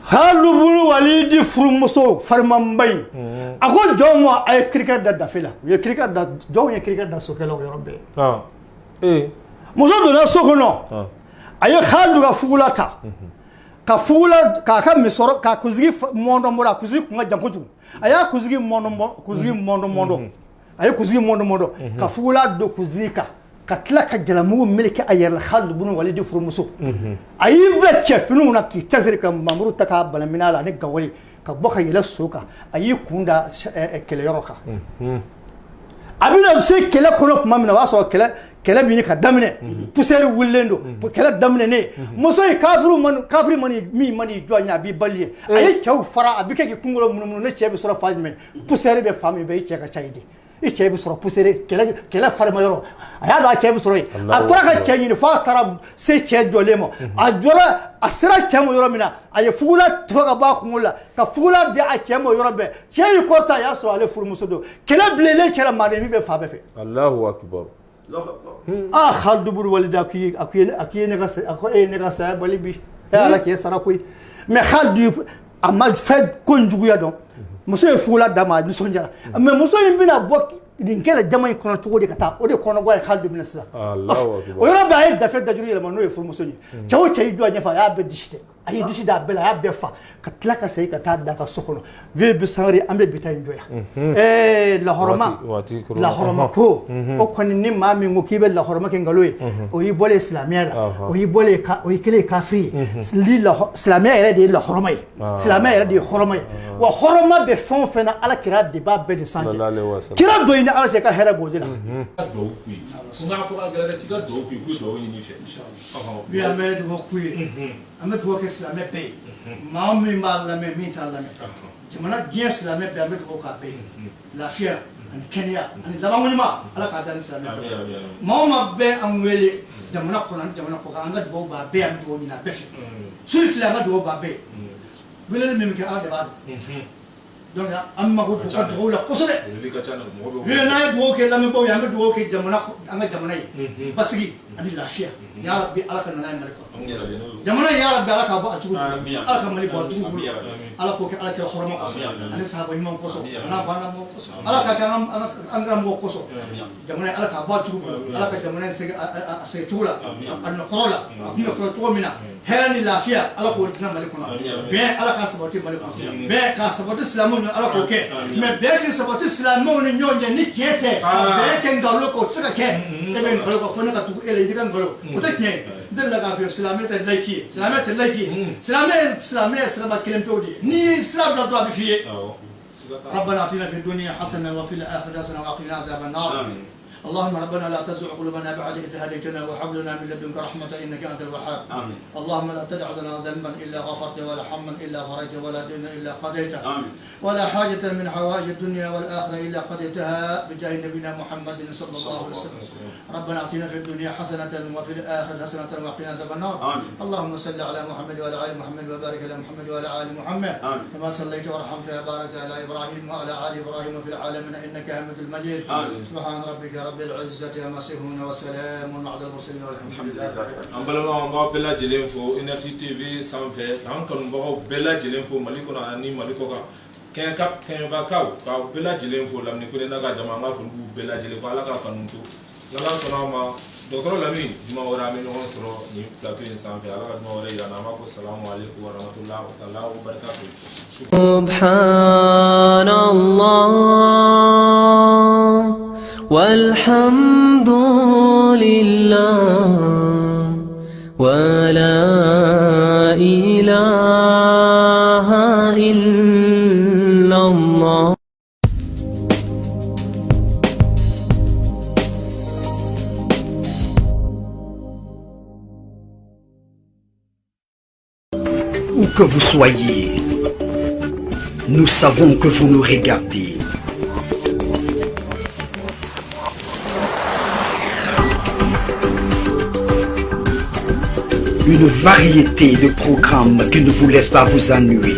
Khalidu bunu Walidi furumuso farimanba in, a ko jɔn ma a ye kirika da dafe la. U ye kirika da, jɔnw ye kirika da sokɛ la o yɔrɔ bɛɛ. Muso donna so kɔnɔ, a ye Khalidu ka fugula ta ka fugula k'a ka misɔrɔ k'a kunsigi mɔndɔ mɔndɔ. A kunsigi kun ka jan kojugu, a y'a kunsigi mɔndɔ kunsigi mɔndɔ mɔndɔ, a ye kunsigi mɔndɔ mɔndɔ ka fugula don kunsigi kan, ka tila ka jalamugu meleke a yɛrɛ la. Khalidu bunu Walidi furumuso, a y'i bila cɛfiniw na k'i cɛsiri ka mamuru ta k'a balaminɛ a la ani gawale ka bɔ ka yɛlɛ so kan. A y'i kun da kɛlɛyɔrɔ kan. A bɛna se kɛlɛ kɔnɔ tuma min na, o y'a sɔrɔ kɛlɛ bɛ ɲini ka daminɛ, poussière wulilen don, kɛlɛ daminɛnen. Muso in, kafiri mani min man'i jɔ a ɲɛ, a b'i bali ye. A ye cɛw fara, a bɛ kɛ k'i kunkolo munumunu. Ne cɛ bɛ sɔrɔ fan jumɛn? Poussière bɛ fan min fɛ, i cɛ ka ca i de, i cɛ bɛ sɔrɔ poussière kɛlɛ farima yɔrɔ. A y'a dɔn a cɛ bɛ sɔrɔ yen. A tora ka cɛ ɲini f'a taara se cɛ jɔlen ma. A jɔra, a sera cɛ ma yɔrɔ min na, a ye fugula tigɛ ka bɔ a kunkolo la ka fugula di a cɛ ma yɔrɔ bɛɛ. Cɛ y'i kɔrɔta, a y'a sɔrɔ ale furumuso don. Kɛlɛ bilennen cɛ la, maaden min bɛ fan bɛɛ fɛ. Allahu akbar. Ah, Khalidu bunu Walidi, a k'i ye ne ka, a ko e ye ne ka saya bali bi. E Ala k'e sara koyi. Mais Khalidu a ma fɛn ko in juguya dɔn. Muso ye fugula d'a ma, a nisɔndiyara. Mais muso in bɛna bɔ nin kɛlɛ jama in kɔnɔ cogo di ka taa? O de kɔnɔguwa ye Khalidu minɛ sisan. O yɔrɔ bɛɛ, a ye dafe dajuru yɛlɛma, n'o ye furumuso ye. Cɛ o cɛ y'i jɔ a ɲɛfɛ, a y'a bɛɛ disi tɛ, a y'i disi da a bɛɛ la, a y'a bɛɛ fa ka tila ka segin ka taa da ka so kɔnɔ. Vieux bi Sangare, an bɛ bi ta in jɔ yan. Lahɔrɔma, lahɔrɔma ko o kɔni, ni maa min ko k'i bɛ lahɔrɔma kɛ nkalon ye, o y'i bɔlen silamɛya la, o y'i bɔlen, o y'i kɛlen kafiri ye. Silamɛya yɛrɛ de ye lahɔrɔma ye, silamɛya yɛrɛ de ye hɔrɔma ye. Wa hɔrɔma bɛ fɛn o fɛn na, Ala kira de b'a bɛɛ de san cɛ. Kira don i ni Ala cɛ, ka hɛrɛ b'o de la. Dugawu k'u ye. N k'a fɔ ka gɛlɛn dɛ, k'i ka dugawu k'u ye, k'u ye dugawu ɲini i fɛ. Bi an bɛ dugawu k'u ye, an bɛ dugawu kɛ silamɛ bɛɛ ye, maa min b'a lamɛn, min t'a lamɛn, jamana diɲɛ silamɛ bɛɛ, an bɛ dugawu k'a bɛɛ ye. Lafiya ani kɛnɛya ani labanko ɲuman, Ala k'a da ni silamɛ bɛɛ ye. Maa o maa bɛ an wele jamana kɔnɔ ani jamana kɔkan, an ka dugawu b'a bɛɛ ye, an bɛ dugawu ɲini a bɛɛ fɛ su ni tile, an ka dugawu b'a bɛɛ ye. Weleli min bɛ kɛ, Ala de b'a dɔn. Donc an mago b'u ka dugawu la kosɛbɛ. N'an ye dugawu kɛ lamɛnbaaw ye, an bɛ dugawu kɛ jamana, an ka jamana ye basigi ani lafiya. Ya Rabbi, Ala ka nana ye Mali kɔnɔ jamana in. Ya Rabbi, Ala k'a bɔ a jugu bolo, Ala ka Mali bɔ a jugu bolo. Ala k'o kɛ Ala kɛ hɔrɔma kosɔn ani sahaba ɲuman kosɔn ani a banna mɔgɔ kosɔn. Ala ka kɛ an karamɔgɔ kosɔn. Jamana in, Ala k'a bɔ a jugu bolo, Ala ka jamana in segin a segin cogo la, a nɔkɔrɔ la, a kun bɛ fɔlɔ cogo min na. Hɛrɛ ni lafiya, Ala k'o dilan Mali kɔnɔ. Bɛn, Ala k'a sabati Mali kɔnɔ. Bɛn k'a sabati silamɛw ni, Ala k'o kɛ. Mais bɛn tɛ sabati silamɛw ni ɲɔgɔn cɛ ni tiɲɛ tɛ. Ka bɛn kɛ nkalon kan, o tɛ se ka kɛ. E bɛ nkalon kan fo ne ka tugu e la, i ka nkalon, o tɛ tiɲɛ ye. N delila k'a fɔ, silamɛ tɛ laïque ye, silamɛ tɛ laïque ye. Silamɛ ye, silamɛ ye siraba kelen pewu de ye. N'i ye sira bila dɔrɔn, a bɛ f'i ye. ربنا اتنا في الدنيا حسنه وفي الاخره حسنه وقنا عذاب النار. اللهم ربنا لا تزغ قلوبنا بعد إذ هديتنا وهب لنا من لدنك رحمة إنك أنت الوهاب. آمين. اللهم لا تدع لنا ذنبا إلا غفرته، ولا حما إلا فرجته، ولا دينا إلا قضيته. آمين. ولا حاجة من حوائج الدنيا والآخرة إلا قضيتها بجاه نبينا محمد صلى الله عليه وسلم. ربنا آتنا في الدنيا حسنة وفي الآخرة حسنة وقنا عذاب النار. آمين. اللهم صل على محمد وعلى آل محمد وبارك على محمد وعلى آل محمد. آمين. كما صليت ورحمت وباركت على إبراهيم وعلى آل إبراهيم في العالمين إنك حميد مجيد. آمين. سبحان ربك رب العزة عما يصفون وسلام على المرسلين والحمد لله رب العالمين. An balimaw, an b'aw bɛɛ lajɛlen fo Énergie TV sanfɛ, k'an kanubagaw bɛɛ lajɛlen fo Mali kɔnɔ ani Mali kɔ kan, kɛɲɛka kɛɲɛbakaw, k'aw bɛɛ lajɛlen fo. Lamini Kone n'a ka jama, an ka foli b'u bɛɛ lajɛlen ko Ala ka kanu to. N'Ala sɔnna a ma, dɔgɔtɔrɔ Lamini, juma wɛrɛ an bɛ ɲɔgɔn sɔrɔ nin plateau in sanfɛ. Ala ka juma wɛrɛ yira an na. An b'a fɔ salamu aleykum wa rahmatulahi taala wa barakatuh. سبحان الله والحمد لله ولا إله إلا الله. Où que vous soyez, nous savons que vous nous regardez. Une variété de programmes qui ne vous laisse pas vous ennuyer.